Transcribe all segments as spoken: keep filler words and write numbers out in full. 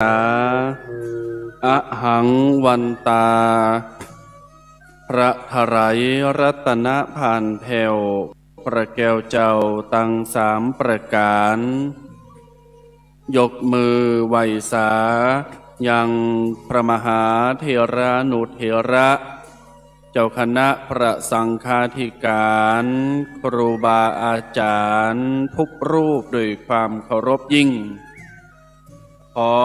า อหังวันตา พระไตรรัตนผ่านแผ้ว พระแก้วเจ้าตังสามประก๋าน ยกมือไหว้สา ยังพระมหาเถรานุเถระ เจ้าคณะพระสังฆาธิการ ครูบาอาจ๋ารย์ทุกรูปด้วยความเคารพยิ่ง ขอ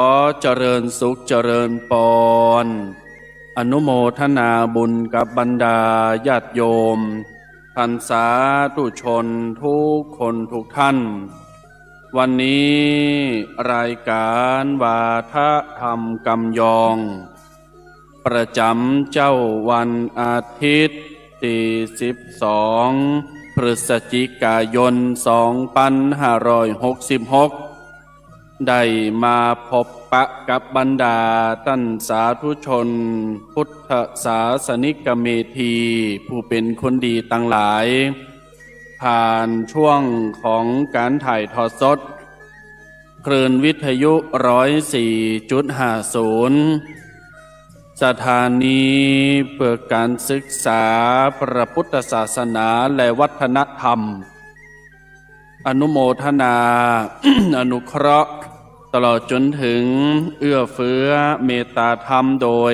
เจริญสุขเจริญปอน อนุโมทนาบุญกับบรรดาญาติโยม ท่านสาธุชนทุกคนทุกท่าน วันนี้รายการวาทะธรรมกำยอง ประจ๋ำเจ๊าวันอาทิตย์ ตี้สิบสอง พฤศจิกายน สองปันห้าร้อยหกสิบหก ได้มาพบปะกับบรรดาต้านสาธุชน พุทธศาสนิกเมธี ผู้เป๋นคนดีตังหลาย ผ่านช่วงของก๋านถ่ายทอดสด คลื่นวิทยุ ร้อยสี่จุดห้าศูนย์ สถานีเพื่อก๋านศึกษาพระพุทธศาสนาและวัฒนธรรม อนุโมทนา อนุเคราะห์ ตลอดจ๋นเถิงเอื้อเฟื้อเมตตาธรรมโดย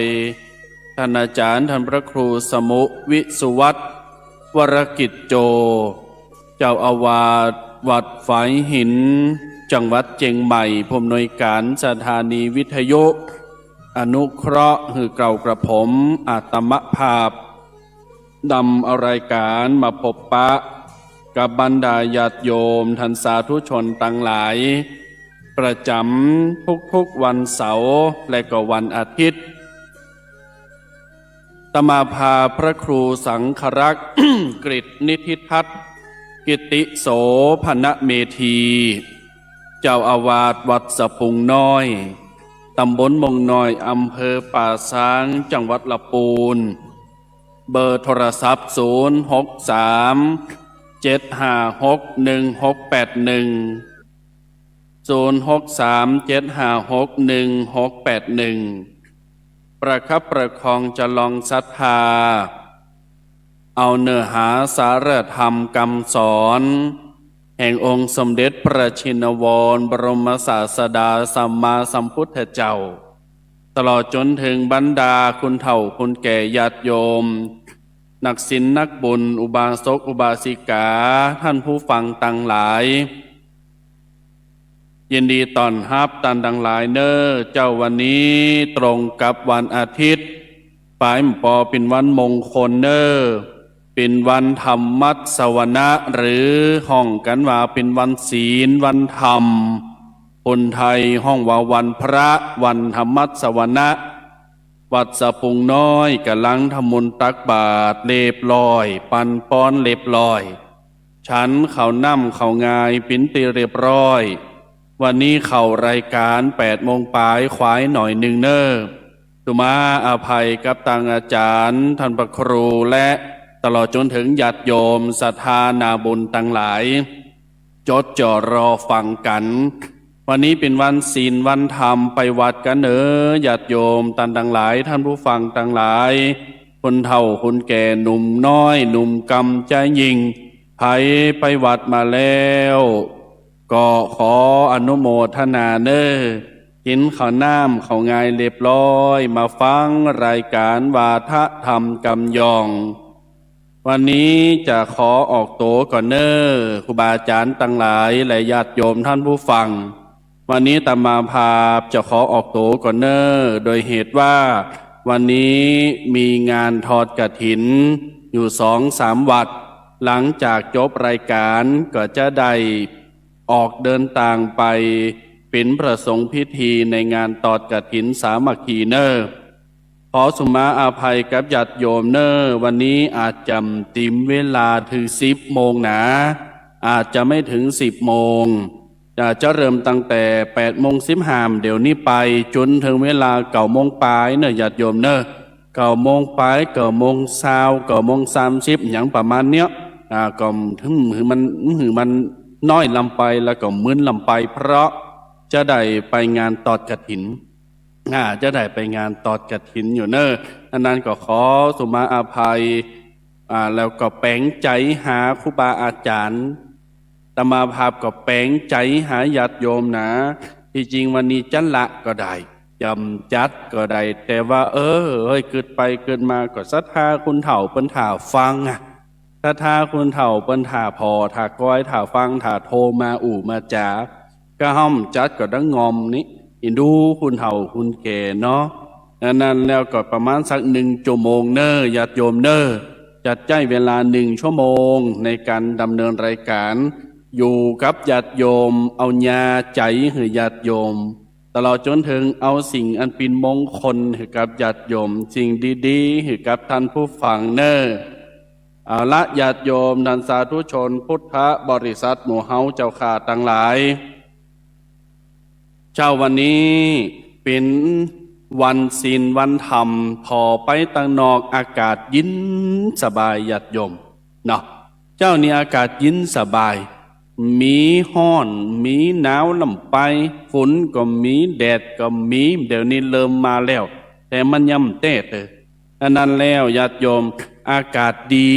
ท่านอาจ๋ารย์ท่านพระครูสมุห์ วิสุวัฒน์ วรกิจโจ เจ้าอาวาสวัดฝายหิน จังหวัดเจียงใหม่ ผู้อำนวยก๋านสถานีวิทยุ อนุเคราะห์หื้อเกล้ากระผมอาตมภาพ ดำเอารายก๋านมาพบปะกับบรรดาญาติโยมต้านสาธุชนตังหลาย ประจ๋ำทุกๆ วันเสาร์และก็วันอาทิตย์ อาตมาภาพพระครูสังฆรักษ์ กฤษนิธิทัศน์ กิตติโสภณเมธี เจ้าอาวาสวัดสะพุงน้อย ตำบลม่วงน้อย อำเภอป่าซาง จังหวัดละปูน เบอร์โทรศัพท์ ศูนย์หกสาม เจ็ดห้าหก หนึ่งหกแปดหนึ่ง ศูนย์หกสาม เจ็ดห้าหก หนึ่งหกแปดหนึ่ง ประคับประคองจะลองศรัทธา เอาเนื้อหาสาระธรรมกำสอน แห่งองค์สมเด็จพระชินวรบรมศาสดาสัมมาสัมพุทธเจ้า ตลอดจ๋นเถิงบรรดาคนเฒ่าคนแก่ญาติโยม นักศีลนักบุญ อุบาสกอุบาสิกา ต้านผู้ฟังตังหลาย ยินดีต้อนฮับต้านตังหลายเน่อ เจ๊าวันนี้ตรงกับวันอาทิตย์ ป๋ายบ่ปอเป๋นวันมงคลเน่อ เป๋นวันธรรมัสสวนะ หรือฮ้องกั๋นว่าเป๋นวันศีลวันธรรม คนไทยฮ้องว่าวันพระ วันธรรมัสสวนะ วัดสะพุงน้อยก่ำลังทำบุญตักบาตรเรียบร้อย ปันปอนเรียบร้อย ฉันข้าวน้ำข้าวงายเป๋นตี้เรียบร้อย วันนี้เข้ารายก๋านแปดโมงป๋าย ขวายหน่อยนึ่งเน่อ สุมาอภัยกับตังอาจ๋ารย์ ต้านพระครู และตลอดจ๋นเถิงญาติโยมศรัทธานาบุญตังหลาย จดจ่อรอฟังกั๋น วันนี้เป๋นวันศีลวันธรรม ไปวัดกั๋นเน่อ ญาติโยมต้านตังหลาย ต้านผู้ฟังตังหลาย คนเฒ่าคนแก่ หนุ่มน้อยหนุ่มกำ จายญิง ใผไปวัดมาแล้ว ก็ขออนุโมทนาเน่อ กิ๋นข้าวน้ำข้าวงายเรียบร้อย มาฟังรายก๋านวาทะธรรมกำยอง วันนี้จะขอออกตั๋วก่อนเน่อ ครูบาอาจ๋ารย์ตังหลาย และญาติโยมต้านผู้ฟัง วันนี้อาตมาภาพจะขอออกตั๋วก่อนเน่อ โดยเหตุว่าวันนี้มีงานทอดกฐินอยู่สองสามวัด หลังจากจบรายก๋านก็จะได้ออกเดินตางไปเป๋นพระสงฆ์พิธีในงานทอดกฐินสามัคคีเน่อ ขอสุมาอภัยกับญาติโยมเน่อ วันนี้อาจจะบ่เต็มเวลาเถิงสิบโมงนา อาจจะไม่เถิงสิบโมง จะ จะเริ่มตั้งแต่แปดโมงสิบห้าเดี๋ยวนี้ไปจ๋นเถิงเวลาเก้าโมงป๋ายเน่อ ญาติโยมเน่อ เก้าโมงป๋าย เก้าโมงซาว เก้าโมงสามสิบ อย่างประมาณเนี้ย อ่า ก็บ่หื้อมัน บ่หื้อมันน้อยล้ำไป แล้วก็มึนล้ำไป เพราะจะได้ไปงานทอดกฐิน อ่า จะได้ไปงานตอดกฐินอยู่เน่อ อันนั้นก็ขอสุมาอภัย อ่า แล้วก็แป๋งใจ๋หาครูบาอาจ๋ารย์ อาตมาภาพก็แป๋งใจ๋หาญาติโยมนะ ตี้จริงวันนี้จะละก็ได้ จะบ่จัดก็ได้ แต่ว่า เออ เฮ้ย กึ๊ดไปกึ๊ดมาก็ศรัทธาคนเฒ่าเปิ้นถ่าฟังอะ ศรัทธาคนเฒ่าเปิ้นถ่าผ่อ ถ่าก้อย ถ่าฟัง ถ่าโทรมาอู้มาจ๋า ก็ห้ามจัดก็ดังงอมนี้ เอ็นดูคนเฒ่าคนแก่เนาะ อันนั้นแล้วก็ประมาณสักหนึ่งชั่วโมงเน่อ ญาติโยมเน่อ จัดใจ๊เวลาหนึ่งชั่วโมงในก๋านดำเนินรายก๋าน อยู่กับญาติโยม เอายาใจ๋หื้อญาติโยม ตลอดจ๋นเถิงเอาสิ่งอันเป๋นมงคลหื้อกับญาติโยม สิ่งดีๆ หื้อกับต้านผู้ฟังเน่อ เอาละ ญาติโยม ต้านสาธุชนพุทธบริษัทหมู่เฮาเจ้าข้าตังหลาย เจ๊าวันนี้เป๋นวันศีลวันธรรม ผ่อไปตังนอกอากาศเย็นสบายญาติโยมเนาะ เจ๊านี้อากาศเย็นสบาย มีฮ้อน มีหนาวล้ำไป ฝนก็มี แดดก็มี เดี๋ยวนี้เริ่มมาแล้ว แต่มันยังบ่แต๊เตอ อันนั้นแล้วญาติโยม อากาศดี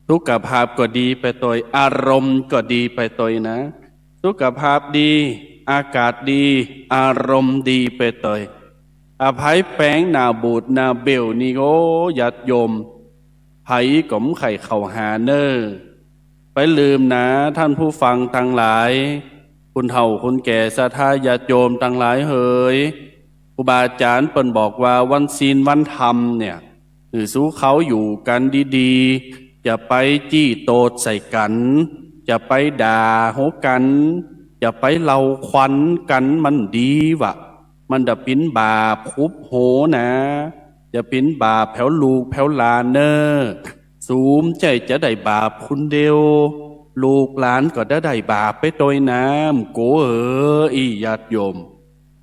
สุขภาพก็ดีไปตวย อารมณ์ก็ดีไปตวยนะ สุขภาพดี อากาศดี อารมณ์ดีไปตวย อะ ใผแป๋งหน้าบูดหน้าเบ้วนี่ โอ้ ญาติโยม ใผก็บ่ใค่เข้าหาเน่อ ไปลืมนะ ต้านผู้ฟังตังหลาย คนเฒ่าคนแก่ ศรัทธาญาติโยมตังหลายเหย ครูบาอาจ๋ารย์เปิ้นบอกว่าวันศีลวันธรรมเนี่ย หื้อสูเขาอยู่กั๋นดีๆ จะไปจี้โต้ษใส่กั๋น จะไปด่าหัวกั๋น จะไปเล่าขวัญกั๋น มันดีวะ มันจะเป๋นบาปคุบโหนะ จะเป๋นบาปแผวลูกแผวหลานเน่อ สูบ่ใจ้จะได้บาปคนเดียว ลูกหลานก็จะได้บาปไปตวยนะ โกเอ๋ย อี้ ญาติโยม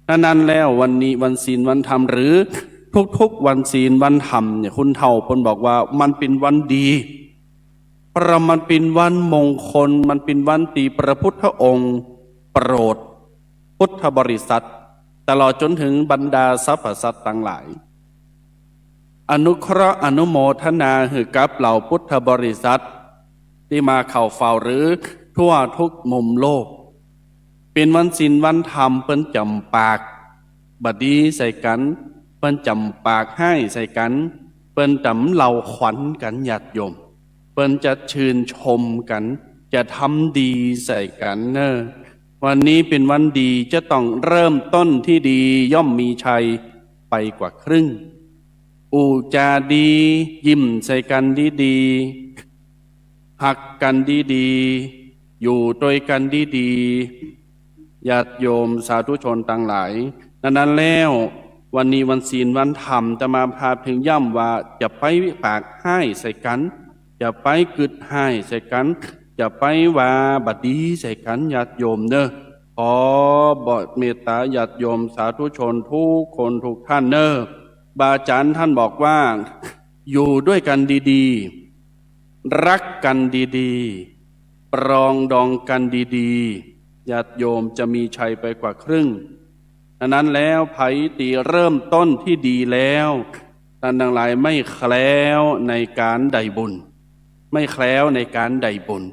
อันนั้นแล้ววันนี้วันศีลวันธรรม หรือทุกๆ วันศีลวันธรรมเนี่ย คนเฒ่าเปิ้นบอกว่ามันเป๋นวันดี เพราะมันเป๋นวันมงคล มันเป๋นวันตี้พระพุทธองค์โปรดพุทธบริษัท ตลอดจ๋นเถิงบรรดาสรรพสัตว์ตังหลาย อนุเคราะห์อนุโมทนาหื้อกับเหล่าพุทธบริษัทตี้มาเข้าเฝ้า หรือทั่วทุกมุมโลก เป๋นวันศีลวันธรรม เปิ้นจะบ่ปากบ่ดีใส่กั๋น เปิ้นจะบ่ปากฮ้ายใส่กั๋น เปิ้นจะบ่เล่าขวัญกั๋น ญาติโยม เปิ้นจะชื่นชมกั๋น จะทำดีใส่กั๋นเน่อ วันนี้เป๋นวันดี จะต้องเริ่มต้นตี้ดี ย่อมมีชัยไปกว่าครึ่ง อู้จ๋าดี ยิ้มใส่กั๋นดีๆ ฮักกั๋นดีๆ อยู่ตวยกั๋นดีๆ ญาติโยมสาธุชนตังหลาย อันนั้นแล้ว วันนี้วันศีลวันธรรม อาตมาภาพเถิงย้ำว่าจะไปปากฮ้ายใส่กั๋น จะไปกึ๊ดฮ้ายใส่กั๋น จะไปว่าบ่ดีใส่กั๋น ญาติโยมเน่อ ขอเมตตาญาติโยมสาธุชนทุกคนทุกท่านเน่อ ครูบาอาจ๋ารย์ต้านบอกว่า อยู่ด้วยกั๋นดีๆ ฮักกั๋นดีๆ ปรองดองกั๋นดีๆ ญาติโยมจะมีชัยไปกว่าครึ่ง อันนั้นแล้วใผตี้เริ่มต้นตี้ดีแล้ว ต้านตังหลายไม่แคล้วในก๋านได้บุญ ไม่แคล้วในก๋านได้บุญ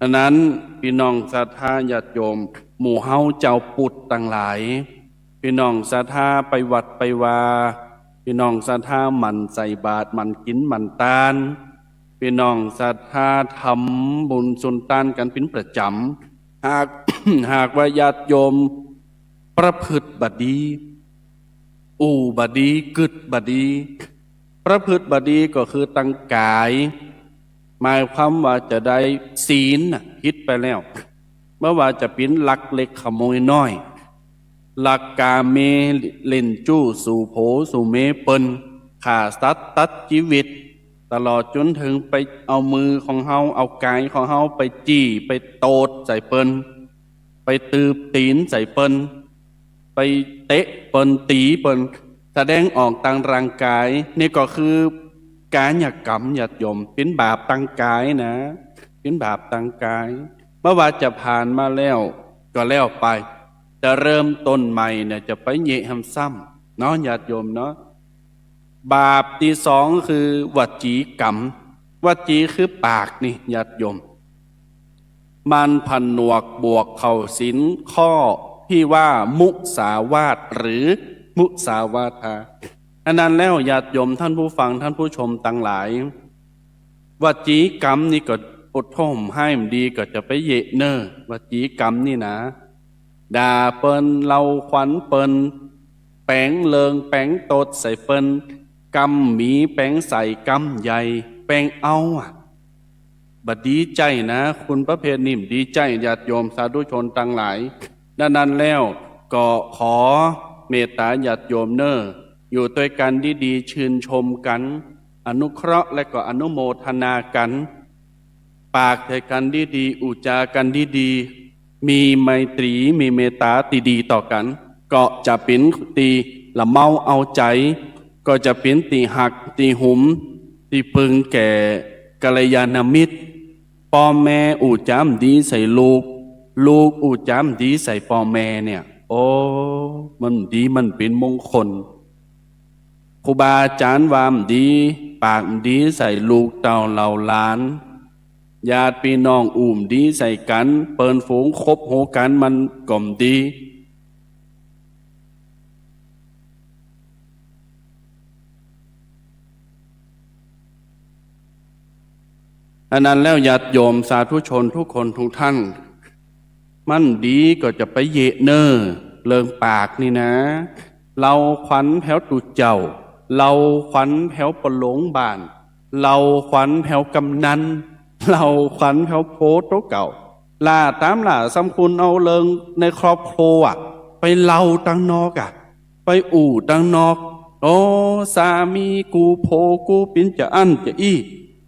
อันนั้นปี้น้องศรัทธาญาติโยม หมู่เฮาจาวปุทธตังหลาย ปี้น้องศรัทธาไปวัดไปวา ปี้น้องศรัทธาหมั่นใส่บาตร หมั่นกิ๋นหมั่นตาน ปี้น้องศรัทธาทำบุญสุนตานกั๋นเป๋นประจ๋ำ หาก หากว่าญาติโยมประพฤติบ่ดี อู้บ่ดี กึ๊ดบ่ดี ประพฤติบ่ดีก็คือตางก๋าย หมายความว่าจะได้ศีลน่ะ ผิดไปแล้ว บ่ว่าจะเป๋นลักเล็กขโมยน้อย ลักก๋าเม เล่นจู้สู่ผัวสู่เมียเปิ้น ฆ่าสัตว์ตัดจีวิต ตลอดจ๋นเถิงไปเอามือของเฮา เอาก๋ายของเฮาไปจี้ ไปโต้ษใส่เปิ้น ไปตืบตี๋นใส่เปิ้น ไปเตะเปิ้น ตี๋เปิ้น แสดงออกตางร่างก๋าย นี่ก็คือกายกรรม ญาติโยม เป๋นบาปตางก๋ายนะ เป๋นบาปตางก๋าย บ่ว่าจะผ่านมาแล้วก็แล้วไป จะเริ่มต้นใหม่เนี่ย จะไปเยะแหมซ้ำเนาะ ญาติโยมเนาะ บาปตี้สองคือวจีกรรม วจีคือปากนี่ ญาติโยม มันผนวกบวกเข้าศีลข้อตี้ว่ามุสาวาทหรือมุสาวาทา อันนั้นแล้ว ญาติโยมท่านผู้ฟังท่านผู้ชมตังหลาย วจีกรรมนี่ก็ โอ้โธ่ ห้ามดีก็จะไปเยะเน่อ วจีกรรมนี่นะ ด่าเปิ้น เล่าขวัญเปิ้น แป๋งเลิงแป๋งตดใส่เปิ้น กำหมีแป๋งใส่กำใหญ่ แป๋งเอาอะ บ่ดีใจ๋นะ คนประเภทนี้บ่ดีใจ๋ ญาติโยมสาธุชนตังหลาย ดังนั้นแล้วก็ขอเมตตาญาติโยมเน่อ อยู่ตวยกั๋นดีๆ ชื่นชมกั๋น อนุเคราะห์และก็อนุโมทนากั๋น ปากใส่กั๋นดีๆ อู้จากั๋นดีๆ มีไมตรี มีเมตตาตี้ดีต่อกั๋น ก็จะเป๋นตี้ละเมาเอาใจ๋ ก็จะเป๋นตี้ฮัก ตี้หุม ตี้ปึงแก่กัลยาณมิตร ป้อแม่อู้จ๋าบ่ดีใส่ลูก ลูกอู้จ๋าบ่ดีใส่ป้อแม่เนี่ย โอ้ มันดี มันเป๋นมงคล ครูบาอาจ๋ารย์ว่าบ่ดี ปากบ่ดีใส่ลูกเต้าเหล่าหลาน ญาติปี้น้องอู้บ่ดีใส่กั๋น เปิ้นฝูงคบหากั๋นมันก็บ่ดี อันนั้นแล้วญาติโยมสาธุชนทุกคนทุกท่าน มันดีก็จะไปเยะเน่อ เรื่องปากนี่นะ เล่าขวัญแผวตุ๊เจ้า เล่าขวัญแผวป้อหลวงบ้าน เล่าขวัญแผวกำนัน เล่าขวัญแผวโผโตเก่า หล้าต๋ามหล้าสำคุณเอาเรื่องในครอบครัวไปเล่าตังนอกอะ ไปอู้ตังนอก โอ้ สามีกู ผัวกูเป๋นจาอั้นจาอี้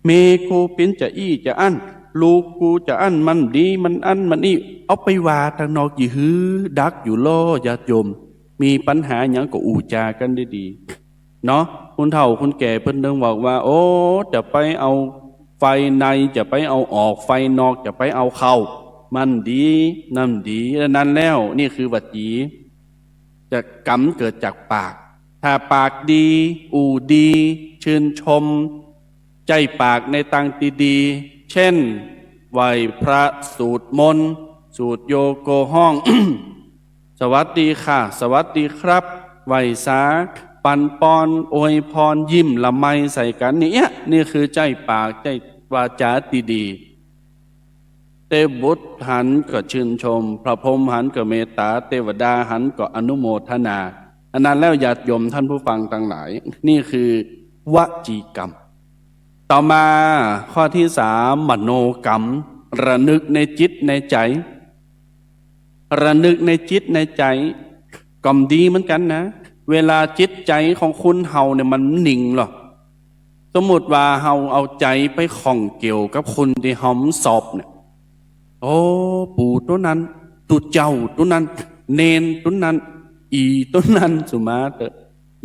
เมียกูเป๋นจาอี้จาอั้น ลูกกูจาอั้น มันดี มันอั้น มันอี้ เอาไปว่าตังนอก ยี่หื้อดักอยู่ล่อ ญาติโยม มีปัญหาหยังก็อู้จากั๋นดีๆ เนาะ คนเฒ่าคนแก่เปิ้นเถิงบอกว่า โอ้ จะไปเอาไฟใน จะไปเอาออก ไฟนอกจะไปเอาเข้า มันดี นั่นดี อันนั้นแล้ว นี่คือวจี จะกรรมเกิดจากปาก ถ้าปากดี อู้ดี ชื่นชม ใจ๊ปากในตางตี้ดี เช่น ไหว้พระ สูตรมนต์ สูตรโยโกฮ้อง สวัสดีค่ะ สวัสดีครับ ไหว้สา ปันปอน อวยพร ยิ้มละไมใส่กั๋น เนี่ย นี่คือใจ๊ปาก ใจ๊วาจาตี้ดี เทพบุตรหันก็ชื่นชม พระพรหมหันก็เมตตา เทวดาหันก็อนุโมทนา อันนั้นแล้วญาติโยมท่านผู้ฟังตังหลาย นี่คือวจีกรรม ต่อมาข้อตี้สาม มโนกรรม ระนึกในจิตในใจ๋ ระนึกในจิตในใจ๋ ก็บ่ดีเหมือนกั๋นนะ เวลาจิตใจ๋ของคนเฮาเนี่ยมันบ่นิ่งหรอก สมมุติว่าเฮาเอาใจ๋ไปข้องเกี่ยวกับคนตี้เฮาบ่ชอบเนี่ย โอ้ ปู่โตนั้น ตุ๊เจ้าโตนั้น เณรโตนั้น อี่โตนั้น สุมาเต๊อะ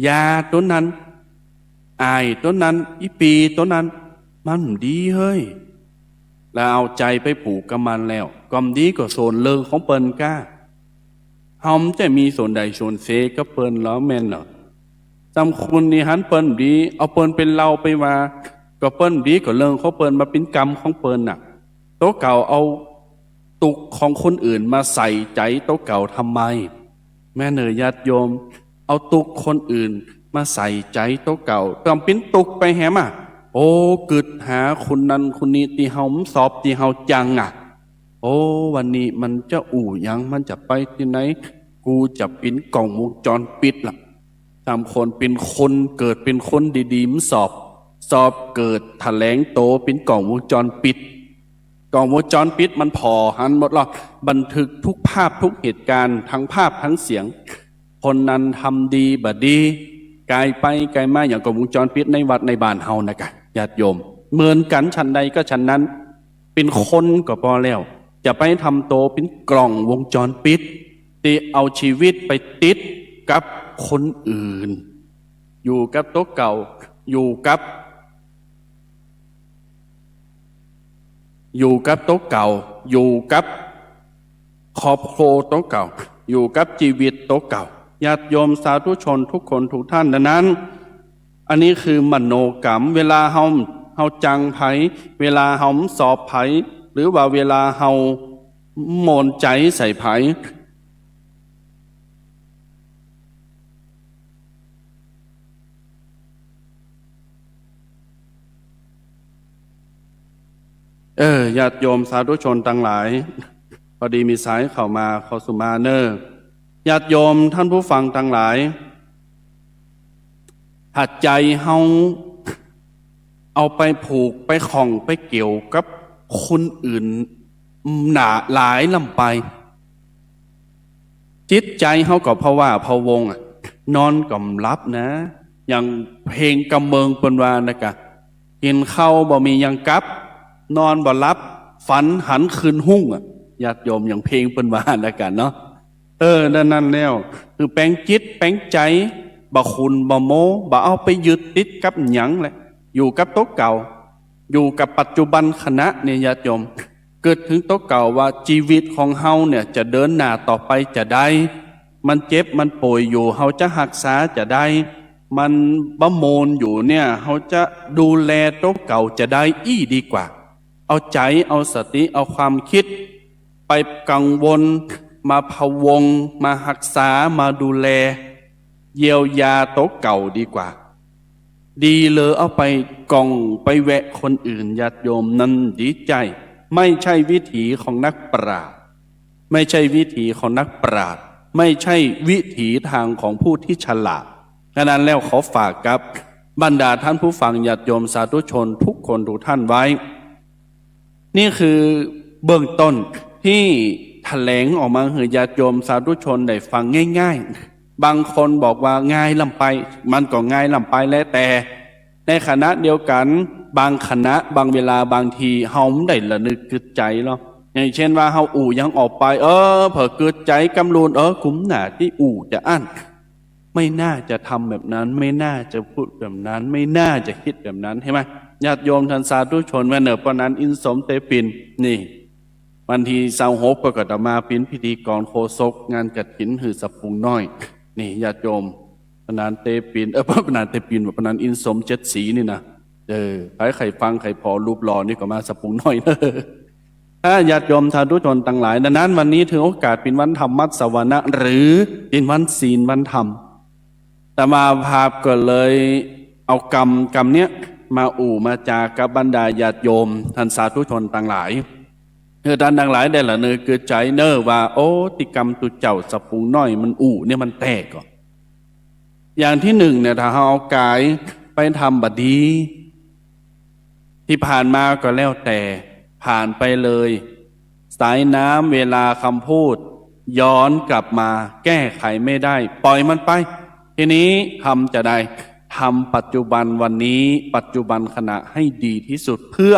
ยาโตนั้น อ้ายโตนั้น อี่ปี้โตนั้น มันบ่ดีเฮ้ย แล้วเอาใจ๋ไปผูกกับมันแล้ว ก็บ่ดี ก็ส่วนเรื่องของเปิ้นก้า เฮาบ่ใจ้มีส่วนได้ส่วนเสียกับเปิ้นลอ แม่นลอ สำคุณนี่หันเปิ้นบ่ดี เอาเปิ้นไปเล่าไปว่า ก็เปิ้นบ่ดี ก็เรื่องของเปิ้น มันเป๋นกรรมของเปิ้นน่ะ โตเก่าเอาตุ๊กข์ของคนอื่นมาใส่ใจ๋โตเก่าทำไม แม่นเน่อญาติโยม เอาตุ๊กข์คนอื่นมาใส่ใจ๋โตเก่า ก็เป๋นตุ๊กข์ไปแหมอะ โอ้ กึ๊ดหาคนนั้นคนนี้ตี้เฮาบ่ชอบ ตี้เฮาจังอะ โอ้ วันนี้มันจะอู้หยัง มันจะไปตี้ไหน กูจะเป๋นกล้องวงจรปิดละ สำคนเป๋นคน เกิดเป๋นคนดีๆ บ่ชอบ ชอบเกิดแถลงโตเป๋นกล้องวงจรปิด กล้องวงจรปิดมันผ่อหันหมดลอ บันทึกทุกภาพทุกเหตุการณ์ทั้งภาพทั้งเสียง คนนั้นทำดีบ่ดี ก๋ายไปก๋ายมา อย่างกล้องวงจรปิดในวัดในบ้านเฮานะกะ ญาติโยม เหมือนกั๋น ฉันใดก็ฉันนั้น เป๋นคนก็ปอแล้ว จะไปทำโตเป๋นกล้องวงจรปิด ตี้เอาชีวิตไปติดกับคนอื่น อยู่กับโตเก่า อยู่กับ อยู่กับโตเก่า อยู่กับครอบครัวโตเก่า อยู่กับจีวิตตั๋วเก่า ญาติโยมสาธุชนทุกคนทุกท่าน ดังนั้น อันนี้คือมโนกรรม เวลาเฮา เฮาจังใผ เวลาเฮาสอบใผ หรือว่าเวลาเฮาโมนใจ๋ใส่ใผ เออ ญาติโยมสาธุชนตังหลาย พอดีมีสายเข้ามา ขอสุมาเน่อ ญาติโยมท่านผู้ฟังตังหลาย ถ้าใจ๋เฮาเอาไปผูก ไปข้อง ไปเกี่ยวกับคนอื่นหนาหลายล้ำไป จิตใจ๋เฮาก็พะว้าพะวังอะ นอนก็บ่หลับนะ อย่างเพลงกำเมืองเปิ้นว่านะกะ กิ๋นข้าวบ่มีหยังกับ นอนบ่หลับ ฝันหันคืนฮุ่งอะ ญาติโยม อย่างเพลงเปิ้นว่านะกะเนาะ เออ ดังนั้นแล้ว คือแป๋งจิตแป๋งใจ๋ บ่ขุ่นบ่โม บ่เอาไปยึดติดกับหยังแหละ อยู่กับตั๋วเก่า อยู่กับปัจจุบันขณะเนี่ย ญาติโยม กึ๊ดเถิงตั๋วเก่าว่าจีวิตของเฮาเนี่ยจะเดินหน้าต่อไปจาใด มันเจ็บมันป่วยอยู่ เฮาจะฮักษาจาใด มันบ่โมนอยู่เนี่ย เฮาจะดูแลตั๋วเก่าจาใดอี้ดีกว่า เอาใจ๋ เอาสติ เอาความกึ๊ด ไปกังวล มาพะวัง มาฮักษา มาดูแล เยียวยาตั๋วเก่าดีกว่า ดีเหลือเอาไปก่อง ไปแวะคนอื่น ญาติโยม นั้นดีใจ๋ ไม่ใช่วิถีของนักปราชญ์ ไม่ใช่วิถีของนักปราชญ์ ไม่ใช่วิถีทางของผู้ที่ฉลาด ฉะนั้นแล้วขอฝากกับบรรดาท่านผู้ฟัง ญาติโยมสาธุชนทุกคนทุกท่านไว้ นี่คือเบื้องต้นตี้ถะแหลงออกมาหื้อญาติโยมสาธุชนได้ฟังง่ายๆ บางคนบอกว่าง่ายล้ำไป มันก็ง่ายล้ำไปแหละ แต่ในขณะเดียวกั๋น บางขณะ บางเวลา บางที เฮาบ่ได้ระลึกกึ๊ดใจ๋หรอก อย่างเช่นว่าเฮาอู้หยังออกไป เออ เผลอกึ๊ดใจ๋กำลูน เออ กุ๋มหน้าตี้อู้จาอั้น ไม่น่าจะทำแบบนั้น ไม่น่าจะพูดแบบนั้น ไม่น่าจะกึ๊ดแบบนั้น หันก่อ ญาติโยมต้านสาธุชนแม่เน่อ ปะหนานอินสมเตปิน นี่ วันตี้ซาวหก ก็อาตมาเป๋นพิธีกรโฆษกงานกฐินหื้อสะปุงน้อย นี่ ญาติโยม ปะหนานเตปิน เออ ปะหนานเตปิน ปะหนานอินสมเจ็ดสีนี่นะ เออ ใผใค่ฟังใค่ผ่อรูปหล่อนี่ก็มาสะปุงน้อยเน่อ ถ้าญาติโยมสาธุชนตังหลาย ดังนั้นวันนี้ถือโอกาสเป๋นวันธรรมสวนะ หรือเป๋นวันศีลวันธรรม อาตมาภาพก็เลยเอากำ กำเนี้ยมาอู้มาจากับบรรดาญาติโยมต้านสาธุชนตังหลาย หื้อต้านตังหลายได้ระลึกกึ๊ดใจ๋เน่อว่า โอ้ ตี้กำตุ๊เจ้าสะปุงน้อยมันอู้เนี่ยมันแต๊ก่อ อย่างตี้นึ่งเนี่ย ถ้าเฮาเอาก๋ายไปทำบ่ดี ตี้ผ่านมาก็แล้วแต่ ผ่านไปเลย สายน้ำเวลาคำพูด ย้อนกลับมาแก้ไขไม่ได้ ปล่อยมันไป ทีนี้ทำจาใด ทำปัจจุบันวันนี้ ปัจจุบันขณะให้ดีที่สุด เพื่อ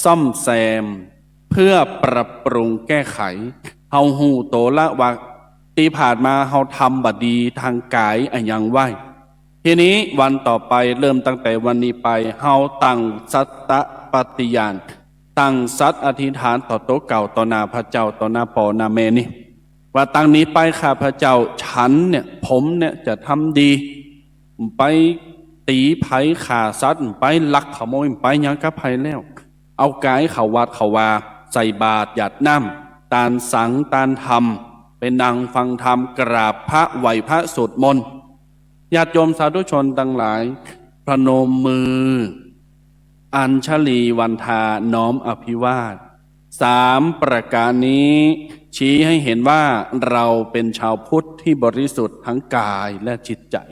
ซ่อมแซม เพื่อปรับปรุงแก้ไข เฮาฮู้ตั๋วละว่า ตี้ผ่านมาเฮาทำบ่ดีตางก๋ายอะหยังไว้ ทีนี้วันต่อไป เริ่มตั้งแต่วันนี้ไป เฮาตั้งสัตย์ปฏิญาณ ตั้งสัตย์อธิษฐานต่อตั๋วเก่า ต่อหน้าพระเจ้า ต่อหน้าป้อหน้าแม่นี่ ว่าตั้งนี้ไปข้าพเจ้า ฉันเนี่ย ผมเนี่ยจะทำดี ไปตี๋ใผ ฆ่าสัตว์ ไปลักขโมย ไปหยังกับใผแล้ว เอาก๋ายเข้าวัดเข้าวา ใส่บาตรหยาดน้ำ ตานสัง ตานธรรม ไปนั่งฟังธรรม กราบพระ ไหว้พระ สวดมนต์ ญาติโยมสาธุชนตังหลาย พนมมือ อัญชลีวันทา น้อมอภิวาท สามประก๋านนี้ ชี้ให้เห็นว่าเราเป๋นชาวพุทธตี้บริสุทธิ์ตังก๋ายและจิตใจ๋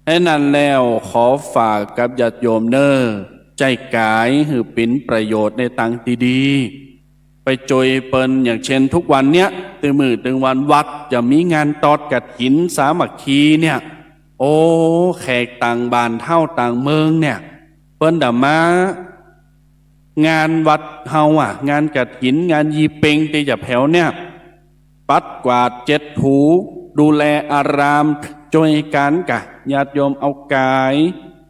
แค่นั้นแล้ว ขอฝากกับญาติโยมเน่อ ใจ๊ก๋ายหื้อเป๋นประโยชน์ในตางตี้ดี ไปจ้วยเปิ้น อย่างเช่นทุกวันเนี้ย ตึงมื้อตึงวันวัดจะมีงานตอดกฐินสามัคคีเนี่ย โอ้ แขกต่างบ้านเฒ่าต่างเมืองเนี่ย เปิ้นจะมา งานวัดเฮาอะ งานกฐิน งานยี่เป็งตี้จะแผวเนี่ย ปัดกวาดเจ็ดถู ดูแลอาราม จ้วยกั๋นก่ะ ญาติโยมเอาก๋าย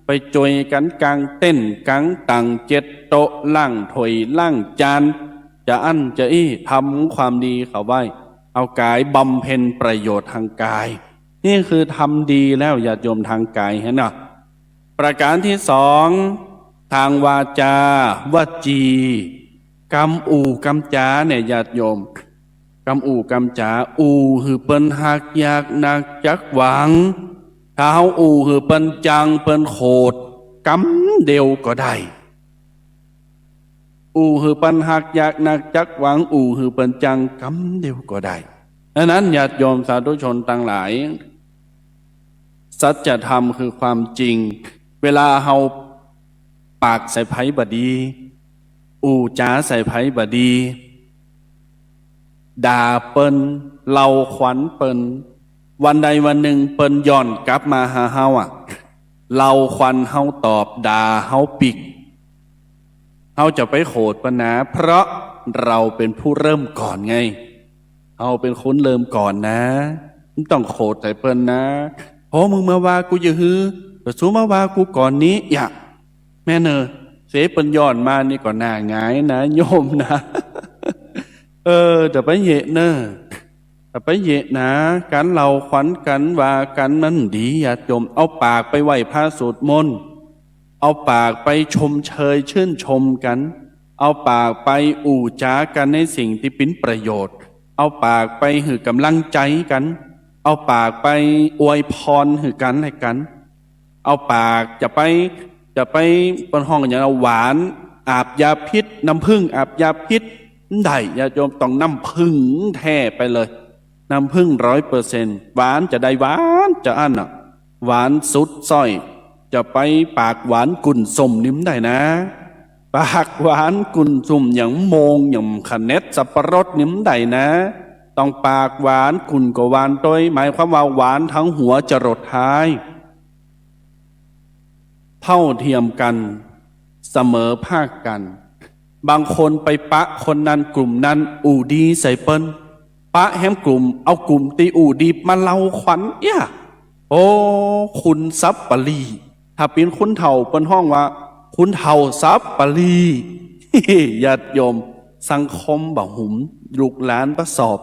ไปจ้วยกั๋นก๋างเต็นท์ก๋างตั๋งเจ็ดโต๊ะ ล้างถ้วยล้างจาน จาอั้นจาอี้ ทำความดีเข้าไว้ เอาก๋ายบำเพ็ญประโยชน์ตางก๋าย นี่คือทำดีแล้ว ญาติโยม ตางก๋ายหั้นเนาะ ประการตี้สอง ตางวาจา วจี กำอู้กำจ๋าเนี่ย ญาติโยม กำอู้กำจ๋า อู้หื้อเปิ้นฮักอยากนักจักหวัง ถ้าเฮาอู้หื้อเปิ้นจังเปิ้นโขด กำเดียวก็ได้ อู้หื้อเปิ้นฮักอยากนักจักหวัง อู้หื้อเปิ้นจัง กำเดียวก็ได้ ดังนั้น ญาติโยมสาธุชนตังหลาย สัจธรรมคือความจริง เวลาเฮาปากใส่ใผบ่ดี อู้จ๋าใส่ใผบ่ดี ด่าเปิ้น เล่าขวัญเปิ้น วันใดวันนึ่งเปิ้นย้อนกลับมาหาเฮาอะ เล่าขวัญเฮาตอบ ด่าเฮาปิ๊ก เฮาจะไปโขดเปิ้นนา เพราะเฮาเป๋นผู้เริ่มก่อนไง เฮาเป๋นคนเริ่มก่อนนะ บ่ต้องโขดใส่เปิ้นนา โห มึงมาว่ากูจะหื้อ แต่สูมาว่ากูก่อนนี้ อย่า แม่นเน่อ เสยเปิ้นย้อนมานี่ก็หน้าหงายนะ โยมนะ เออ จะไปเยาะเน่อ จะไปเยาะนะ ก๋านเล่าขวัญกั๋นว่ากั๋นมันดี ญาติโยม เอาปากไปไหว้พระสวดมนต์ เอาปากไปชมเชยชื่นชมกั๋น เอาปากไปอู้จ๋ากั๋นในสิ่งตี้เป๋นประโยชน์ เอาปากไปหื้อกำลังใจ๋กั๋น เอาปากไปอวยพรหื้อกั๋นและกั๋น เอาปากจะไป จะไป เปิ้นฮ้องอะหยัง หวานอาบยาพิษ น้ำผึ้งอาบยาพิษ บ่ได้ ญาติโยม ต้องน้ำผึ้งแท้ไปเลย น้ำผึ้งร้อยเปอร์เซ็นต์ หวานจะใดหวานจะอั้นน่ะ หวานสุดส้อย จะไปปากหวานกุ่นส้มนี่บ่ได้นะ ปากหวานกุ่นส้มอย่างโมง อย่างขะเน็ดสับปะรดนี่บ่ได้นะ ต้องปากหวานกุ่นก็หวานตวย หมายความว่าหวานตึงหัวจรดท้าย เท่าเทียมกั๋น เสมอภาคกั๋น บางคนไปปะคนนั้นกลุ่มนั้น อู้ดีใส่เปิ้น ปะแหมกลุ่ม เอากลุ่มตี้อู้ดีมาเล่าขวัญเอี้ย โอ้ คุณสัปปะรี ถ้าเป๋นคนเฒ่าเปิ้นฮ้องว่า คุณเฒ่าสัปปะรี ญาติโยม สังคมบ่าหุม ลูกหลานบ่สอบ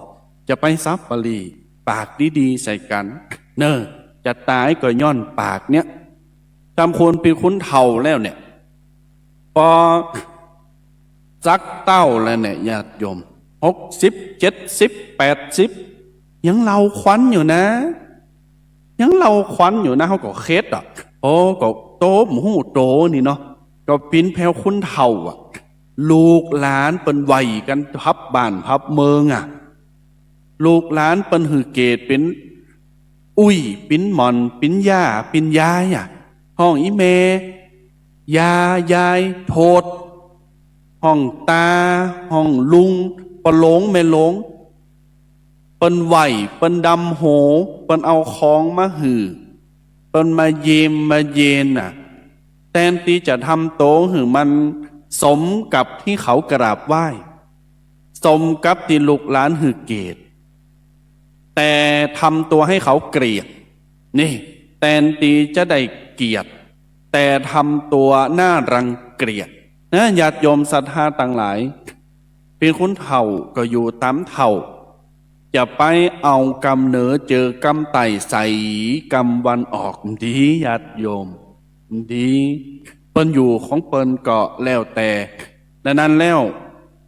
จะไปสัปปะรี ปากดีๆ ใส่กั๋น เน่อ จะต๋ายก็ย้อนปากเนี่ย จำควรเป๋นคนเฒ่าแล้วเนี่ย ปอสักเต้าแล้วเนี่ย ญาติโยม หกสิบ เจ็ดสิบ แปดสิบ ยังเล่าขวัญอยู่นะ ยังเล่าขวัญอยู่นะ เฮาก็เข็ดอะ โอ้ ก็โตบ่ฮู้โตนี่เนาะ ก็เป๋นแผวคนเฒ่าอะ ลูกหลานเปิ้นไหว้กั๋นพับบ้านพับเมืองอะ ลูกหลานเปิ้นหื้อเกียรติเป๋นอุ้ย เป๋นหม่อน เป๋นย่า เป๋นยายอะ ฮ้องอี่แม่ ย่า ยาย โทษ ฮ้องต๋า ฮ้องลุง ป้อหลวง แม่หลวง เปิ้นไหว้ เปิ้นดำหัว เปิ้นเอาของมาหื้อ เปิ้นมาเยี่ยมมาเยียนน่ะ แตนตี้จะทำตั๋วหื้อมันสมกับตี้เขากราบไหว้ สมกับตี้ลูกหลานหื้อเกียรติ แต่ทำตั๋วหื้อเขาเกลียด นี่ แตนตี้จะได้เกียรติ แต่ทำตั๋วน่ารังเกียจนะ ญาติโยมศรัทธาตังหลาย เป๋นคนเฒ่าก็อยู่ต๋ามเฒ่า จะไปเอากำเหนือเจิ่อกำใต้ใส่กำวันออก บ่ดี ญาติโยม บ่ดี เปิ้นอยู่ของเปิ้นก็แล้วแต่ ดังนั้นแล้ว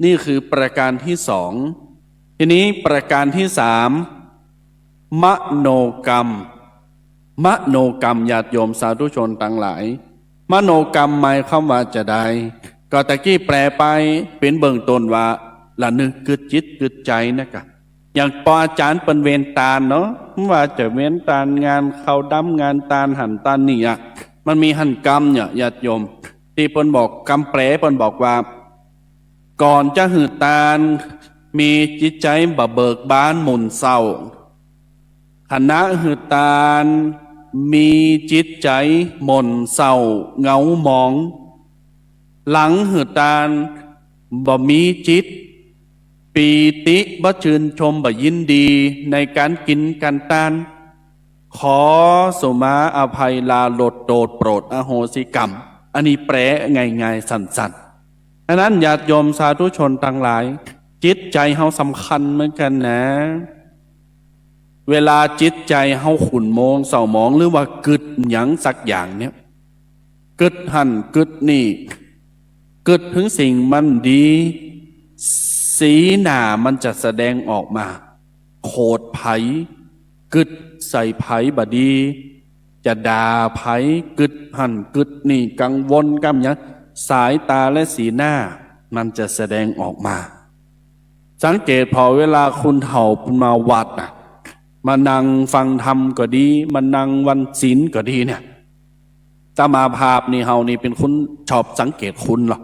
นี่คือประการตี้สอง ทีนี้ประการตี้สาม มโนกรรม มโนกรรม ญาติโยมสาธุชนตังหลาย มโนกรรมหมายความว่าจาใด ก็ตะกี้แปลไปเป๋นเบื้องต้นว่า ระนึกกึ๊ดจิตกึ๊ดใจ๋นะกะ อย่างปออาจ๋ารย์เปิ้นเวียนตานเนาะ ว่าจะเวียนตานงานขาวดำ งานตานหั้นตานนี่อะ มันมีหั้นกำเนี่ย ญาติโยม ตี้เปิ้นบอก กำแปลเปิ้นบอกว่า ก่อนจะหื้อตาน มีจิตใจ๋บ่เบิกบานหม่นเศร้า ขณะหื้อตาน มีจิตใจ๋หม่นเศร้าเหงาหมอง หลังหื้อตาน บ่มีจิตปีติ บ่จื่นชม บ่ยินดีในก๋านกิ๋นก๋านตาน ขอสุมาอภัย ลาลด โตษโปรด อโหสิกรรม อันนี้แปลง่ายๆ สั้นๆ อันนั้นญาติโยมสาธุชนตังหลาย จิตใจ๋เฮาสำคัญเหมือนกั๋นนะ เวลาจิตใจ๋เฮาขุ่นมัวเศร้าหมอง หรือว่ากึ๊ดหยังสักอย่างเนี่ย กึ๊ดหั้นกึ๊ดนี่ กึ๊ดเถิงสิ่งบ่ดี สีหน้ามันจะแสดงออกมา โขดใผ กึ๊ดใส่ใผบ่ดี จะด่าใผ กึ๊ดหั้นกึ๊ดนี่ กังวลกำหยัง สายต๋าและสีหน้ามันจะแสดงออกมา สังเกตผ่อเวลาคนเฒ่ามาวัดน่ะ มานั่งฟังธรรมก็ดี มานั่งวันศีลก็ดีเนี่ย อาตมาภาพนี่ เฮานี่เป๋นคนชอบสังเกตคนลอ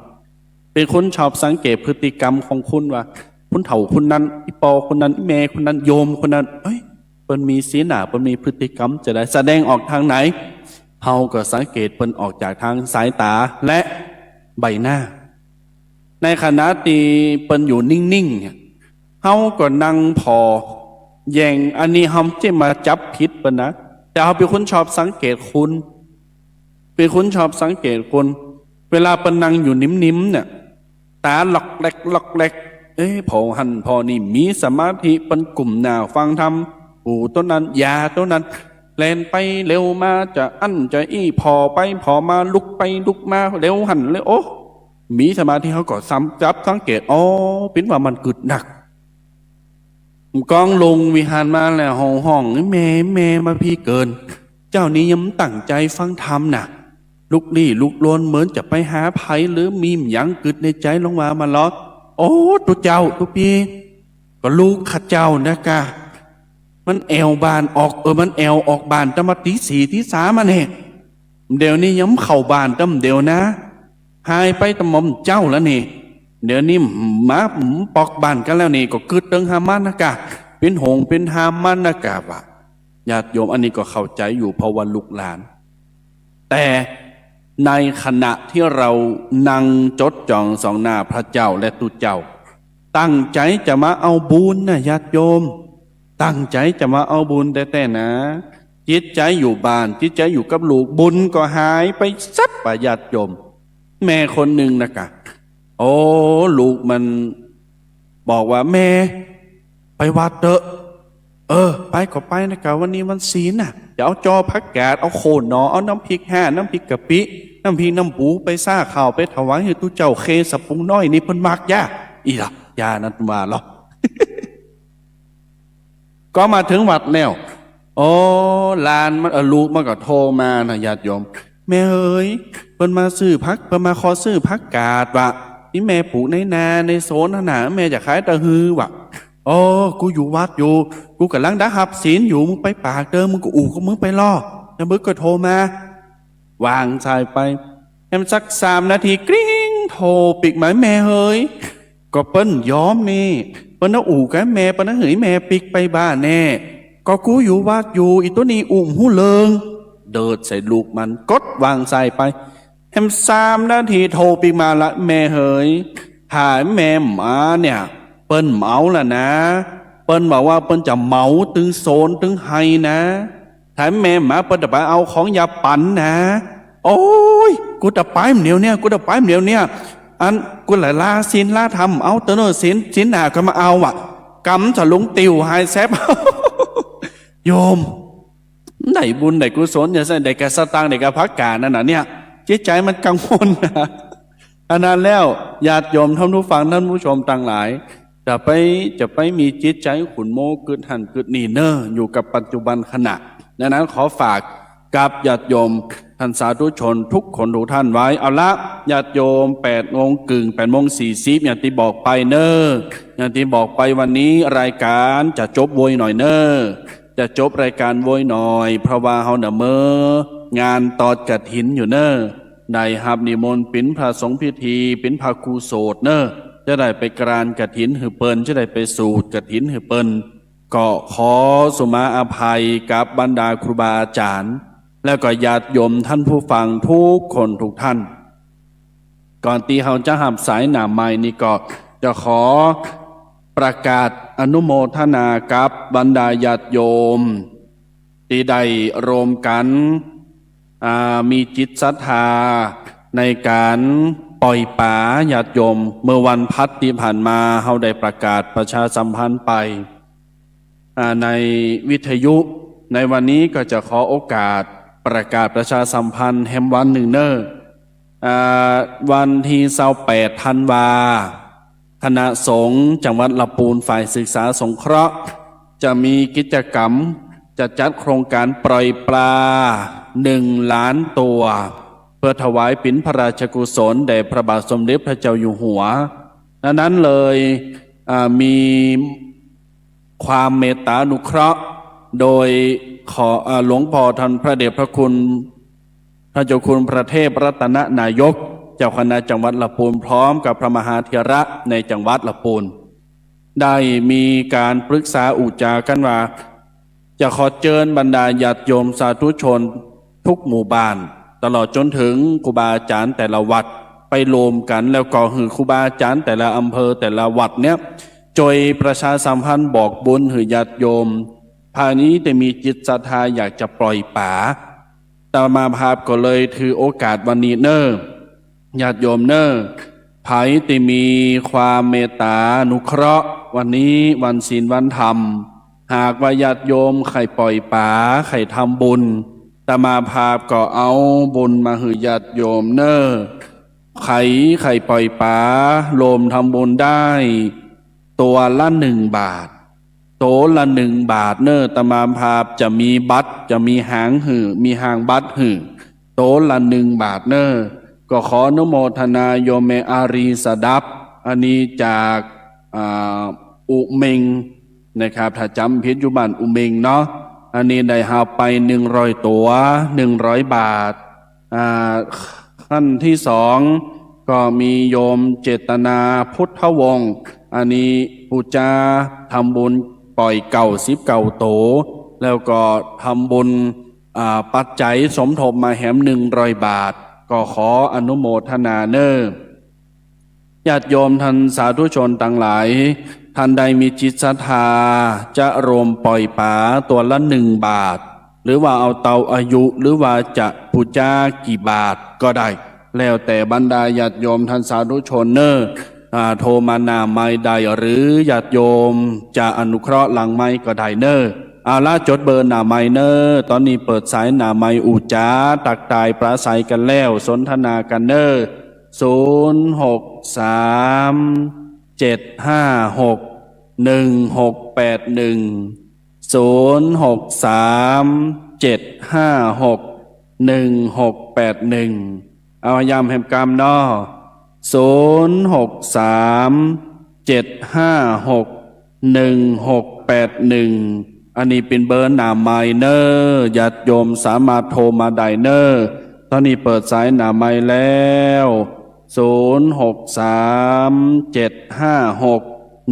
เป๋นคนชอบสังเกตพฤติกรรมของคนว่า คนเฒ่าคนนั้น อี่ป้อคนนั้น อี่แม่คนนั้น โยมคนนั้น เอ้ย เปิ้นมีสีหน้า เปิ้นมีพฤติกรรมจะใด แสดงออกตางไหน เฮาก็สังเกตเปิ้นออกจากตางสายต๋าและใบหน้า ในขณะตี้เปิ้นอยู่นิ่งๆ เนี่ย เฮาก็นั่งผ่อแหย่ง อันนี้เฮาบ่ใจ้มาจับผิดเปิ้นนะ แต่เฮาเป๋นคนชอบสังเกตคน เป๋นคนชอบสังเกตคน เวลาเปิ้นนั่งอยู่นิ่มๆ เนี่ย ต๋าหลอกแหลกหลอกแหลก เอ๊ะ ผ่อหั้นผ่อนี่ มีสมาธิ เปิ้นกุมหน้าฟังธรรม ปู่โตนั้น ย่าโตนั้น แล่นไปเร็วมา จะอั้นจะอี้ ผ่อไปผ่อมา ลุกไปลุกมา เร็วหั้นเร็ว โอ้ มีสมาธิ เฮาก็สำ จับสังเกต อ๋อ เป๋นว่ามันกึ๊ดนัก ก้องลงวิหารมาแล้ว ฮ้องๆ แม่ แม่มาพี้เกิน เจ้านี้ยังบ่ตั้งใจ๋ฟังธรรมน่ะ ลุกลี้ลุกลน เหมือนจะไปหาใผ หรือมีหยังกึ๊ดในใจ๋ ลองว่ามาลอ โอ้ ตุ๊เจ้า ตุ๊ปี้ ก็ลูกข้าเจ้านะก่า มันแอ่วบ้านออก เออ มันแอ่วออกบ้านตั้งแต่ตีสี่ตีสามมาเนี่ย เดี๋ยวนี้ยังบ่เข้าบ้านตั้งเดี๋ยวนะ หายไปตั้งหม่อมเจ้าแล้วนี่ เดี๋ยวนี้มาปอกบ้านกั๋นแล้วนี่ ก็กึ๊ดเถิงหามันนะก่า เป๋นห่วงเป๋นหามันนะก่า ว่า ญาติโยม อันนี้ก็เข้าใจ๋อยู่ เพราะว่าลูกหลาน แต่ในขณะตี้เฮานั่งจดจ่องส่องหน้าพระเจ้าและตุ๊เจ้า ตั้งใจ๋จะมาเอาบุญนะญาติโยม ตั้งใจ๋จะมาเอาบุญแต๊ๆ นะ จิตใจ๋อยู่บ้าน จิตใจ๋อยู่กับลูก บุญก็หายไปสับอะญาติโยม แม่คนนึ่งนะก่า โอ้ ลูกมันบอกว่า แม่ ไปวัดเต๊อะ เออ ไปก็ไปนะก่า วันนี้วันศีลน่ะ จะเอาจอผักกาด เอาโค่หน่อ เอาน้ำพริกแห้ง น้ำพริกกะปิ น้ำพริกน้ำปู ไปซ่าข้าวไปถวายหื้อตุ๊เจ้า เคสะปุงน้อยนี่เปิ้นมัก ย่า อี้ละ ย่านั้นว่าลอ ก็มาเถิงวัดแล้ว โอ้ หลานมัน เออ ลูกมันก็โทรมานะญาติโยม แม่เอ๋ย เปิ้นมาซื้อผัก เปิ้นมาขอซื้อผักกาดว่ะ ตี้แม่ปลูกในนาในสวนหั้นน่ะ แม่จะขายตะหื้อว่ะ โอ้ กูอยู่วัดอยู่ กูก่ำลังดาฮับศีลอยู่ มึงไปปากเต๊อะ มึงก็อู้ของมึงไปลอ แล้วมึงก็โทรมา วางสายไป แหมสักสามนาที กริ๊ง โทรปิ๊กมา แม่เอ๋ย ก็เปิ้นยอมนี่ เปิ้นเอาอู้กับแม่ เปิ้นเอาหื้อแม่ปิ๊กไปบ้านแน่ ก็กูอยู่วัดอยู่ อีโตนี้อู้บ่ฮู้เรื่อง เดิดใส่ลูกมัน กดวางสายไป แหมสามนาที โทรปิ๊กมาละ แม่เอ๋ย ถ้าแม่บ่มาเนี่ย เปิ้นบ่เอาละนะ เปิ้นบอกว่าเปิ้นจะเหมาตึงสวนตึงไฮ่นะ ถ้าแม่บ่มา เปิ้นจะไปเอาของเยียะปั๋นนะ โอ้ย กูจะไปเดี๋ยวเนี่ย กูจะไปเดี๋ยวเนี่ย อัน กูละลาศีลลาธรรม เอาเต๊อะเน่อ ศีล ศีลหน้าก็มาเอาอะ กำสะหลุงติวหายแซบ โยม ได้บุญได้กุศล อย่าใส่ได้แก่สตางค์ ได้แก่ผักกาดนั่นน่ะเนี่ย จิตใจ๋มันกังวลนะ อันนั้นแล้ว ญาติโยมท่านผู้ฟังท่านผู้ชมตังหลาย จะไป จะไปมีจิตใจ๋ขุ่นมัวกึ๊ดหั้นกึ๊ดนี่เน่อ อยู่กับปัจจุบันขณะ ดังนั้นขอฝากกับญาติโยมท่านสาธุชนทุกคนทุกท่านไว้ เอาละ ญาติโยม แปดโมงเกิ่ง แปดโมงสี่สิบ อย่างตี้บอกไปเน่อ อย่างตี้บอกไปวันนี้รายก๋านจะจบโวยหน่อยเน่อ จะจบรายก๋านโวยหน่อย เพราะว่าเฮาน่ะเมินงานตอดกฐินอยู่เน่อ ได้ฮับนิมนต์เป๋นพระสงฆ์พิธี เป๋นพระครูโสตเน่อ จะได้ไปกรานกฐินหื้อเปิ้น จะได้ไปสูตรกฐินหื้อเปิ้น ก็ขอสุมาอภัยกับบรรดาครูบาอาจ๋ารย์ แล้วก็ญาติโยมท่านผู้ฟังทุกคนทุกท่าน ก่อนตี้เฮาจะฮับสายหน้าใหม่นี่ก็จะขอประกาศอนุโมทนากับบรรดาญาติโยม ตี้ได้รวมกั๋น อ่า มีจิตศรัทธาในก๋าน ป่อยป๋าญาติโยม เมื่อวันพัดตี้ผ่านมา เฮาได้ประกาศประชาสัมพันธ์ไป อ่า ในวิทยุ ในวันนี้ก็จะขอโอกาสประกาศประชาสัมพันธ์แหมวันนึ่งเน่อ อ่า วันตี้ซาวแปดธันวา คณะสงฆ์จังหวัดละปูนฝ่ายศึกษาสงเคราะห์ จะมีกิจกรรม จะจัดโครงการป่อยป๋าหนึ่งล้านตัว เพื่อถวายเป๋นพระราชกุศลแด่พระบาทสมเด็จพระเจ้าอยู่หัว นั้นเลย อ่า มีความเมตตาอนุเคราะห์ โดยขอ อ่า หลวงพ่อท่านพระเดชพระคุณ พระเจ้าคุณพระเทพรัตนนายก เจ้าคณะจังหวัดละปูน พร้อมกับพระมหาเถระในจังหวัดละปูน ได้มีก๋านปรึกษาอู้จ๋ากั๋นว่า จะขอเจิญบรรดาญาติโยมสาธุชนทุกหมู่บ้าน ตลอดจ๋นเถิงครูบาอาจ๋ารย์แต่ละวัด ไปรวมกั๋น แล้วก็หื้อครูบาอาจ๋ารย์แต่ละอำเภอแต่ละวัดเนี่ย จ้วยประชาสัมพันธ์บอกบุญหื้อญาติโยม ภายในตี้มีจิตศรัทธาอยากจะป่อยป๋า อาตมาภาพก็เลยถือโอกาสวันนี้เน่อ ญาติโยมเน่อ ใผตี้มีความเมตตาอนุเคราะห์ วันนี้วันศีลวันธรรม หากว่าญาติโยมใค่ป่อยป๋า ใค่ทำบุญ อาตมาภาพก็เอาบุญมาหื้อญาติโยมเน่อ ใผใค่ป่อยป๋า รวมทำบุญได้ ตั๋วละหนึ่งบาท ตั๋วละหนึ่งบาทเน่อ อาตมาภาพจะมีบัตร จะมีหางหื้อ มีหางบัตรหื้อ ตั๋วละหนึ่งบาทเน่อ ก็ขออนุโมทนาโยมแม่อารีสดับ อันนี้จาก อ่า อุเม็งนะครับ ถ้าจ๋ำผิดอยู่บ้านอุเม็งเนาะ อันนี้ได้ฮับไปหนึ่งร้อยตั๋ว หนึ่งร้อยบาท อ่า ขั้นที่สอง ก็มีโยมเจตนาพุทธวงศ์ อันนี้ปู๋จาทำบุญป่อยเก้าสิบเก้าตั๋ว แล้วก็ทำบุญ อ่า ปัจจัยสมทบมาแหมหนึ่งร้อยบาท ก็ขออนุโมทนาเน่อ ญาติโยมท่านสาธุชนตังหลาย ท่านใดมีจิตศรัทธา จะรวมป่อยป๋าตั๋วละหนึ่งบาท หรือว่าเอาเต้าอายุ หรือว่าจะปู๋จากี่บาทก็ได้ แล้วแต่บรรดาญาติโยมท่านสาธุชนเน่อ อ่า โทรมาหน้าไมค์ได้ หรือญาติโยมจะอนุเคราะห์หลังไมค์ก็ได้เน่อ เอาละ จดเบอร์หน้าไมค์เน่อ ต๋อนนี้เปิดสายหน้าไมค์ อู้จ๋า ตั๊กตายปราศรัยกั๋นแล้ว สนทนากั๋นเน่อ ศูนย์หกสาม เจ็ดห้าหก หนึ่งหกแปดหนึ่ง ศูนย์หกสาม เจ็ดห้าหก หนึ่งหกแปดหนึ่ง เอาย้ำแหมกำเนาะ ศูนย์หกสาม เจ็ดห้าหก หนึ่งหกแปดหนึ่ง อันนี้เป๋นเบอร์หน้าไมค์เน่อ ญาติโยมสามารถโทรมาได้เน่อ ต๋อนนี้เปิดสายหน้าไมค์แล้ว ศูนย์หกสาม เจ็ดห้าหก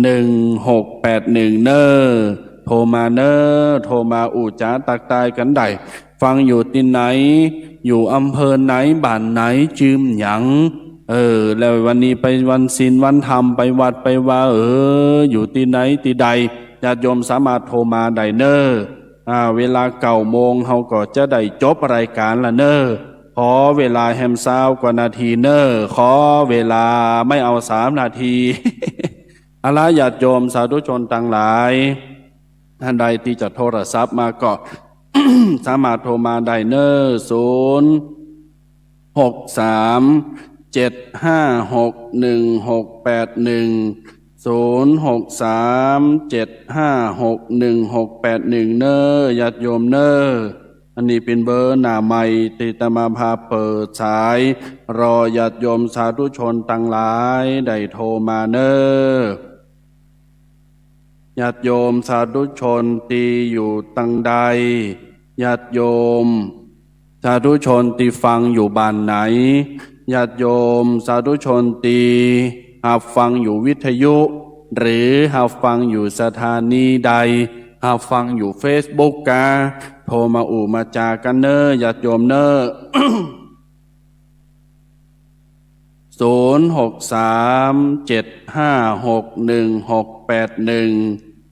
หนึ่งหกแปดหนึ่ง เน่อ โทรมาเน่อ โทรมาอู้จ๋าตั๊กตายกั๋นได้ ฟังอยู่ตี้ไหน อยู่อำเภอไหน บ้านไหน จื้อหยัง เออ แล้ววันนี้ไปวันศีลวันธรรม ไปวัดไปวา เออ อยู่ตี้ไหนตี้ใด ญาติโยมสามารถโทรมาได้เน่อ อ่า เวลาเก้าโมง เฮาก็จะได้จบรายก๋านละเน่อ ขอเวลาแหมซาวกว่านาทีเน่อ ขอเวลาไม่เอาสามนาที เอาละ ญาติโยมสาธุชนตังหลาย ท่านใดตี้จะโทรศัพท์มาก็ สามารถโทรมาได้เน่อ ศูนย์หกสาม เจ็ดห้าหก หนึ่งหกแปดหนึ่ง ศูนย์หกสาม เจ็ดห้าหก หนึ่งหกแปดหนึ่ง เน่อ ญาติโยมเน่อ อันนี้เป๋นเบอร์หน้าไมค์ตี้อาตมาภาพเปิดสาย รอญาติโยมสาธุชนตังหลายได้โทรมาเน่อ ญาติโยมสาธุชนตี้อยู่ตังใด ญาติโยมสาธุชนตี้ฟังอยู่บ้านไหน ญาติโยมสาธุชนตี้ฮับฟังอยู่วิทยุ หรือฮับฟังอยู่สถานีใด ฮับฟังอยู่เฟซบุ๊กกา โทรมาอู้มาจ๋ากั๋นเน่อ ญาติโยมเน่อ ศูนย์หกสาม เจ็ดห้าหก หนึ่งหกแปดหนึ่ง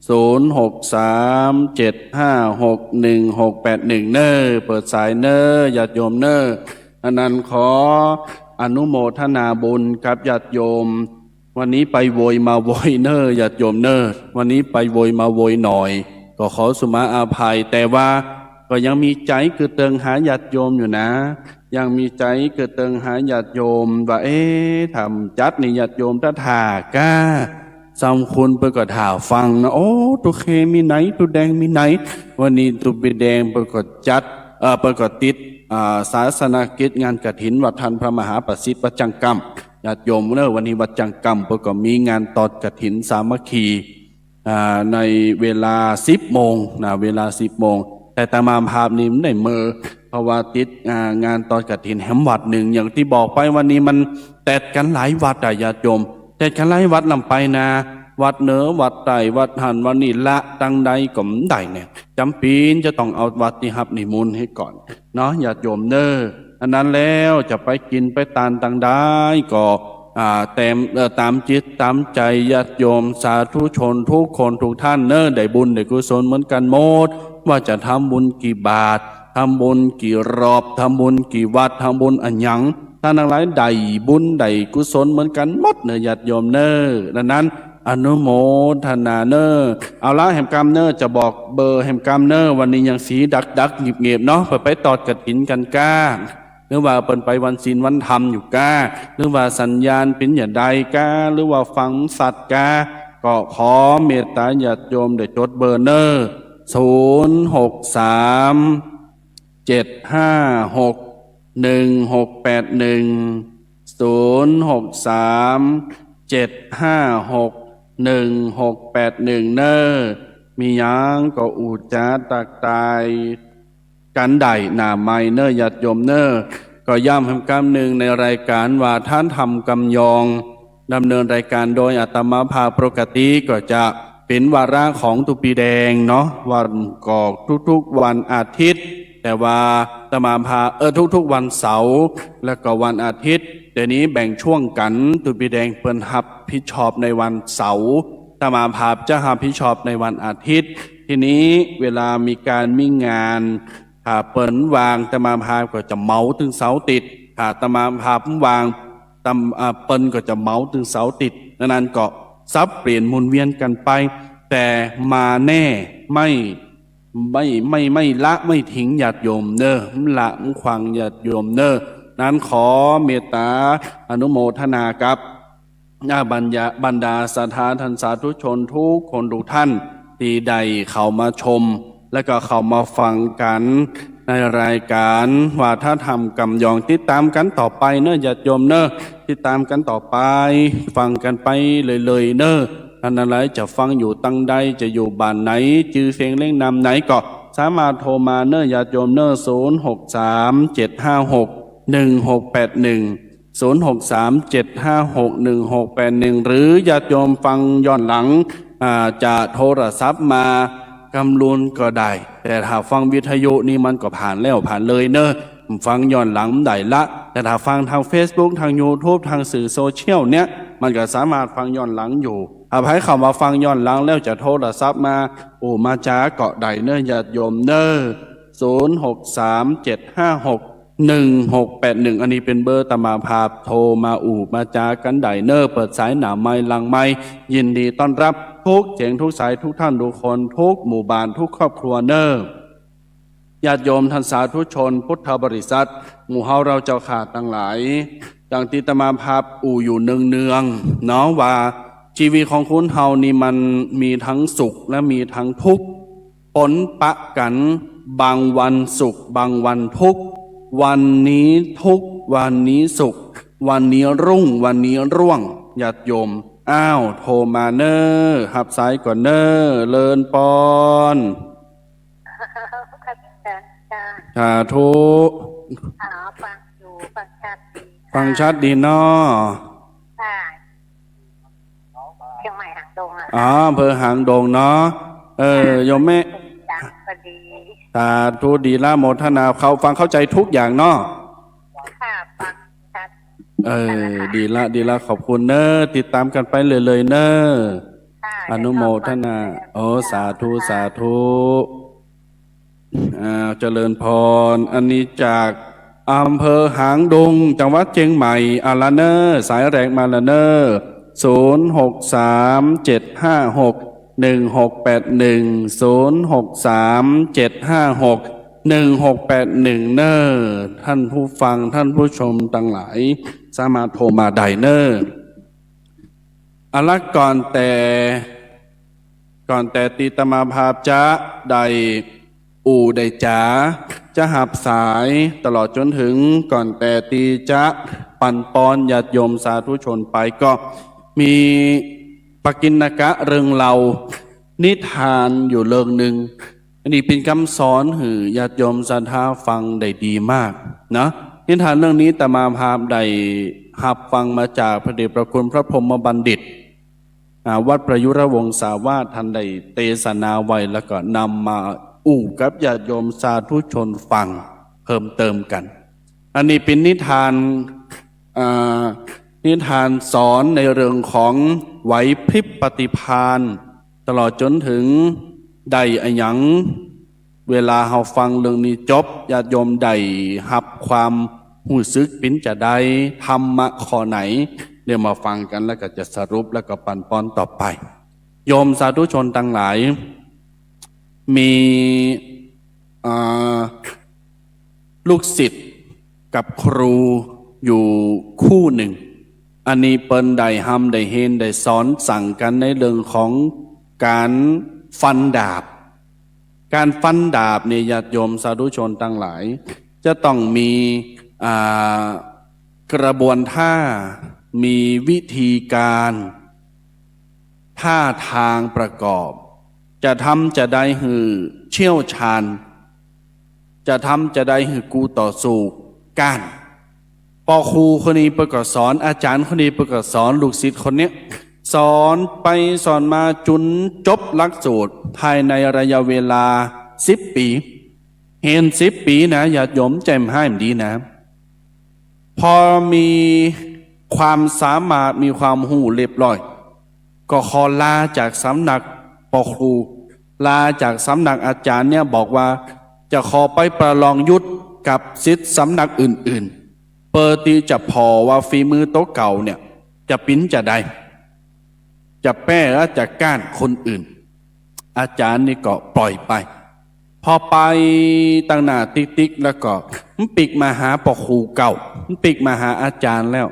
ศูนย์หกสาม เจ็ดห้าหก หนึ่งหกแปดหนึ่ง เน่อ เปิดสายเน่อ ญาติโยมเน่อ อันนั้นขอ อนุโมทนาบุญกับญาติโยม วันนี้ไปโวยมาโวยเน่อ ญาติโยมเน่อ วันนี้ไปโวยมาโวยหน่อย ก็ขอสุมาอภัย แต่ว่าก็ยังมีใจ๋เกื้อเติงหาญาติโยมอยู่นะ ยังมีใจ๋เกื้อเติงหาญาติโยมว่า เอ๊ะ ถ้าจัดนี่ญาติโยมตะถาก้า สามคนเปิ้นก็ถ่าฟังนะ โอ้ ตุ๊เขมีไหน ตุ๊แดงมีไหน วันนี้ตุ๊ปีแดงเปิ้นก็จัด เอ่อ เปิ้นก็ติด อ่า ศาสนกิจงานกฐินวัดท่านพระมหาประสิทธิ์วัดจังกำ ญาติโยมเน่อ วันนี้วัดจังกำเปิ้นก็มีงานตอดกฐินสามัคคี อ่า ในเวลาสิบโมงนะ เวลาสิบโมง แต่อาตมาภาพนี่บ่ได้เมอ เพราะว่าติด อ่า งานตอดกฐินแหมวัดนึ่ง อย่างตี้บอกไปวันนี้มันแตดกั๋นหลายวัดอะญาติโยม แตดกั๋นหลายวัดลำไปนา วัดเหนือ วัดใต้ วัดหั้น วัดนี่ ละตังใดก็บ่ได้แน่ จ๋ำเป๋นจะต้องเอาวัดตี้ฮับนิมนต์หื้อก่อนเนาะ ญาติโยมเน่อ อันนั้นแล้วจะไปกิ๋นไปตานตังใดก็ อ่า แตม เอ่อ ต๋ามจิตต๋ามใจ๋ญาติโยมสาธุชนทุกคนทุกท่านเน่อ ได้บุญได้กุศลเหมือนกั๋นหมด ว่าจะทำบุญกี่บาท ทำบุญกี่รอบ ทำบุญกี่วัด ทำบุญอะหยัง ต้านตังหลายได้บุญได้กุศลเหมือนกั๋นหมดเน่อ ญาติโยมเน่อ ดังนั้น อนุโมทนาเน่อ เอาละ แหมกำเน่อ จะบอกเบอร์แหมกำเน่อ วันนี้ยังสีดักๆ เงียบๆ เนาะ ไป ไปตอดกฐินกั๋นก้า หรือว่าเปิ้นไปวันศีลวันธรรมอยู่ก้า หรือว่าสัญญาณเป๋นอย่างใดก้า หรือว่าฟังสัตย์ก้า ก็ขอเมตต๋าญาติโยมได้จดเบอร์เน่อ ศูนย์หกสาม เจ็ดห้าหก หนึ่งหกแปดหนึ่ง ศูนย์หกสาม เจ็ดห้าหก หนึ่งหกแปดหนึ่ง เน่อ มีหยังก็อู้จ๋าตักตายกั๋นได้หน้าไมค์เน่อ ญาติโยมเน่อ ก็ย้ำแหมกำนึ่ง ในรายก๋านว่าท่านทำกำยอง ดำเนินรายก๋านโดยอาตมาภาพ ปกติก็จะเป๋นวาระของตุ๊ปีแดงเนาะ วันก็ทุกๆ วันอาทิตย์ แต่ว่าอาตมาภาพ เออ ทุกๆ วันเสาร์ แล้วก็วันอาทิตย์ เดี๋ยวนี้แบ่งช่วงกั๋น ตุ๊ปีแดงเปิ้นฮับผิดชอบในวันเสาร์ อาตมาภาพจะฮับผิดชอบในวันอาทิตย์ ทีนี้เวลามีก๋านมีงาน ถ้าเปิ้นว่างอาตมาภาพก็จะเหมาตึงเสาร์ติด ถ้าอาตมาภาพว่าง ตำ อ่า เปิ้นก็จะเหมาตึงเสาร์ติด ดังนั้นก็สับเปลี่ยนหมุนเวียนกั๋นไป แต่มาแน่ ไม่ ไม่ ไม่ ไม่ละไม่ทิ้งญาติโยมเน่อ บ่ละบ่ขว้างญาติโยมเน่อ นั้นขอเมตต๋าอนุโมทนากับ อ่า บรรดา บรรดาศรัทธาท่านสาธุชนทุกคนทุกท่าน ตี้ได้เข้ามาชม แล้วก็เข้ามาฟังกั๋นในรายก๋านวาทธรรมกำยอง ติดต๋ามกั๋นต่อไปเน่อ ญาติโยมเน่อ ติดต๋ามกั๋นต่อไป ฟังกั๋นไปเรื่อยๆ เน่อ อันนั้นหลายจะฟังอยู่ตังใด จะอยู่บ้านไหน จื้อเสียงเรียงนามไหนก็สามารถโทรมาเน่อ ญาติโยมเน่อ ศูนย์หกสาม เจ็ดห้าหก หนึ่งหกแปดหนึ่ง ศูนย์หกสาม เจ็ดห้าหก หนึ่งหกแปดหนึ่ง หรือญาติโยมฟังย้อนหลัง อ่า จะโทรศัพท์มากำลุนก็ได้ แต่ถ้าฟังวิทยุนี่มันก็ผ่านแล้วผ่านเลยเน่อ ฟังย้อนหลังบ่ได้ละ แต่ถ้าฟังตางเฟซบุ๊ก ตางยูทูบ ตางสื่อโซเชียลเนี่ย มันก็สามารถฟังย้อนหลังอยู่ ถ้าใผเข้ามาฟังย้อนหลังแล้วจะโทรศัพท์มา อู้มาจ๋าก็ได้เน่อ ญาติโยมเน่อ ศูนย์หกสาม เจ็ดห้าหก หนึ่งหกแปดหนึ่ง อันนี้เป๋นเบอร์อาตมาภาพ โทรมาอู้มาจ๋ากั๋นได้เน่อ เปิดสายหน้าไมค์หลังไมค์ ยินดีต้อนรับทุกเสียงทุกสาย ทุกท่านทุกคน ทุกหมู่บ้าน ทุกครอบครัวเน่อ ญาติโยมท่านสาธุชนพุทธบริษัท หมู่เฮาเราเจ้าข้าตังหลาย อย่างตี้อาตมาภาพอู้อยู่เนืองๆ เนาะ ว่าชีวิตของคนเฮานี่มันมีตึงสุขและมีตึงทุกข์ ปนปะกั๋น บางวันสุข บางวันทุกข์ วันนี้ทุกข์ วันนี้สุข วันนี้รุ่ง วันนี้ร่วง ญาติโยม อ้าว โทรมาเน่อ ฮับสายก่อนเน่อ เจริญปอน ค่ะ สาธุ อ๋อ ฟังอยู่ ฟังชัดดีค่ะ ฟังชัดดีเนาะ ค่ะ เชียงใหม่หางดงอะ อ๋อ อำเภอหางดงเนาะ เออ ค่ะ โยมแม่ จ้ะ พอดี สาธุ ดีละ โมทนา เข้า ฟังเข้าใจ๋ทุกอย่างเนาะ ค่ะ ฟังชัด เออ ดีละ ดีละ ขอบคุณเน่อ ติดต๋ามกั๋นไปเรื่อยๆ เน่อ ค่ะ อนุโมทนา เดี๋ยวก็ฟัง โอ้ สาธุ ค่ะ สาธุ อ่า เจริญพร อันนี้จาก อำเภอหางดง จังหวัดเจียงใหม่ เอาละเน่อ สายแรกมาละเน่อ ศูนย์ หก สาม เจ็ด ห้า หก หนึ่ง หก แปด หนึ่ง ศูนย์ หก สาม เจ็ด ห้า หก หนึ่ง หก แปด หนึ่ง เน่อ ท่านผู้ฟัง ท่านผู้ชมตังหลาย สามารถโทรมาได้เน่อ เอาละ ก่อนแต่ ก่อนแต่ตี้อาตมาภาพจะได้อู้ได้จ๋า จะหับสาย ตลอดจ๋นเถิงก่อนแต่ตี้จะปั๋นปอนญาติโยมสาธุชนไป ก็มีปกิณกะเรื่องเล่านิทานอยู่เรื่องนึ่ง อันนี้เป๋นกำสอนหื้อญาติโยมศรัทธาฟังได้ดีมากนะ นิทานเรื่องนี้อาตมาภาพได้หับฟังมาจากพระเดชพระคุณพระพรหมบัณฑิต อ่า วัดประยุรวงศาวาส ท่านได้เตสนาไว้ แล้วก็นำมาอู้กับญาติโยมสาธุชนฟังเพิ่มเติมกั๋น อันนี้เป๋นนิทาน อ่า นิทานสอนในเรื่องของไหวพริบปฏิภาณ ตลอดจ๋นเถิงได้อะหยัง เวลาเฮาฟังเรื่องนี้จบ ญาติโยมได้หับความฮู้สึกเป๋นจาใด ธรรมะข้อไหน เดี๋ยวมาฟังกั๋น แล้วก็จะสรุป แล้วก็ปั๋นปอนต่อไป โยมสาธุชนตังหลาย มี อ่า ลูกศิษย์กับครูอยู่คู่นึ่ง อันนี้เปิ้นได้ฮ่ำได้เฮนได้สอนสั่งกั๋นในเรื่องของก๋านฟันดาบ ก๋านฟันดาบเนี่ย ญาติโยมสาธุชนตังหลาย จะต้องมี อ่า กระบวนท่า มีวิธีก๋าน ท่าตางประกอบ จะทำจาใดหื้อเชี่ยวชาญ จะทำจาใดหื้อกู้ต่อสู้ก๊าน ปอครูคนนี้เปิ้นก็สอน อาจ๋ารย์คนนี้เปิ้นก็สอน ลูกศิษย์คนเนี้ย สอนไปสอนมาจ๋นจบหลักสูตร ภายในระยะเวลาสิบปี๋ เฮียนสิบปี๋นะ ญาติโยม ใจ๋บ่ามันดีนะ พอมีความสามารถ มีความฮู้เรียบร้อย ก็ขอลาจากสำนักปอครู ลาจากสำนักอาจ๋ารย์เนี่ย บอกว่าจะขอไปประลองยุทธกับศิษย์สำนักอื่นๆ เปื้อตี้จะผ่อว่าฝีมือตั๋วเก่าเนี่ย จะเป๋นจาใด จะแป๊หรือจะก๊านคนอื่น อาจ๋ารย์นี่ก็ปล่อยไป พอไปตังหน้าติ๊กๆ แล้วก็ มันปิ๊กมาหาปอครูเก่า มันปิ๊กมาหาอาจ๋ารย์แล้ว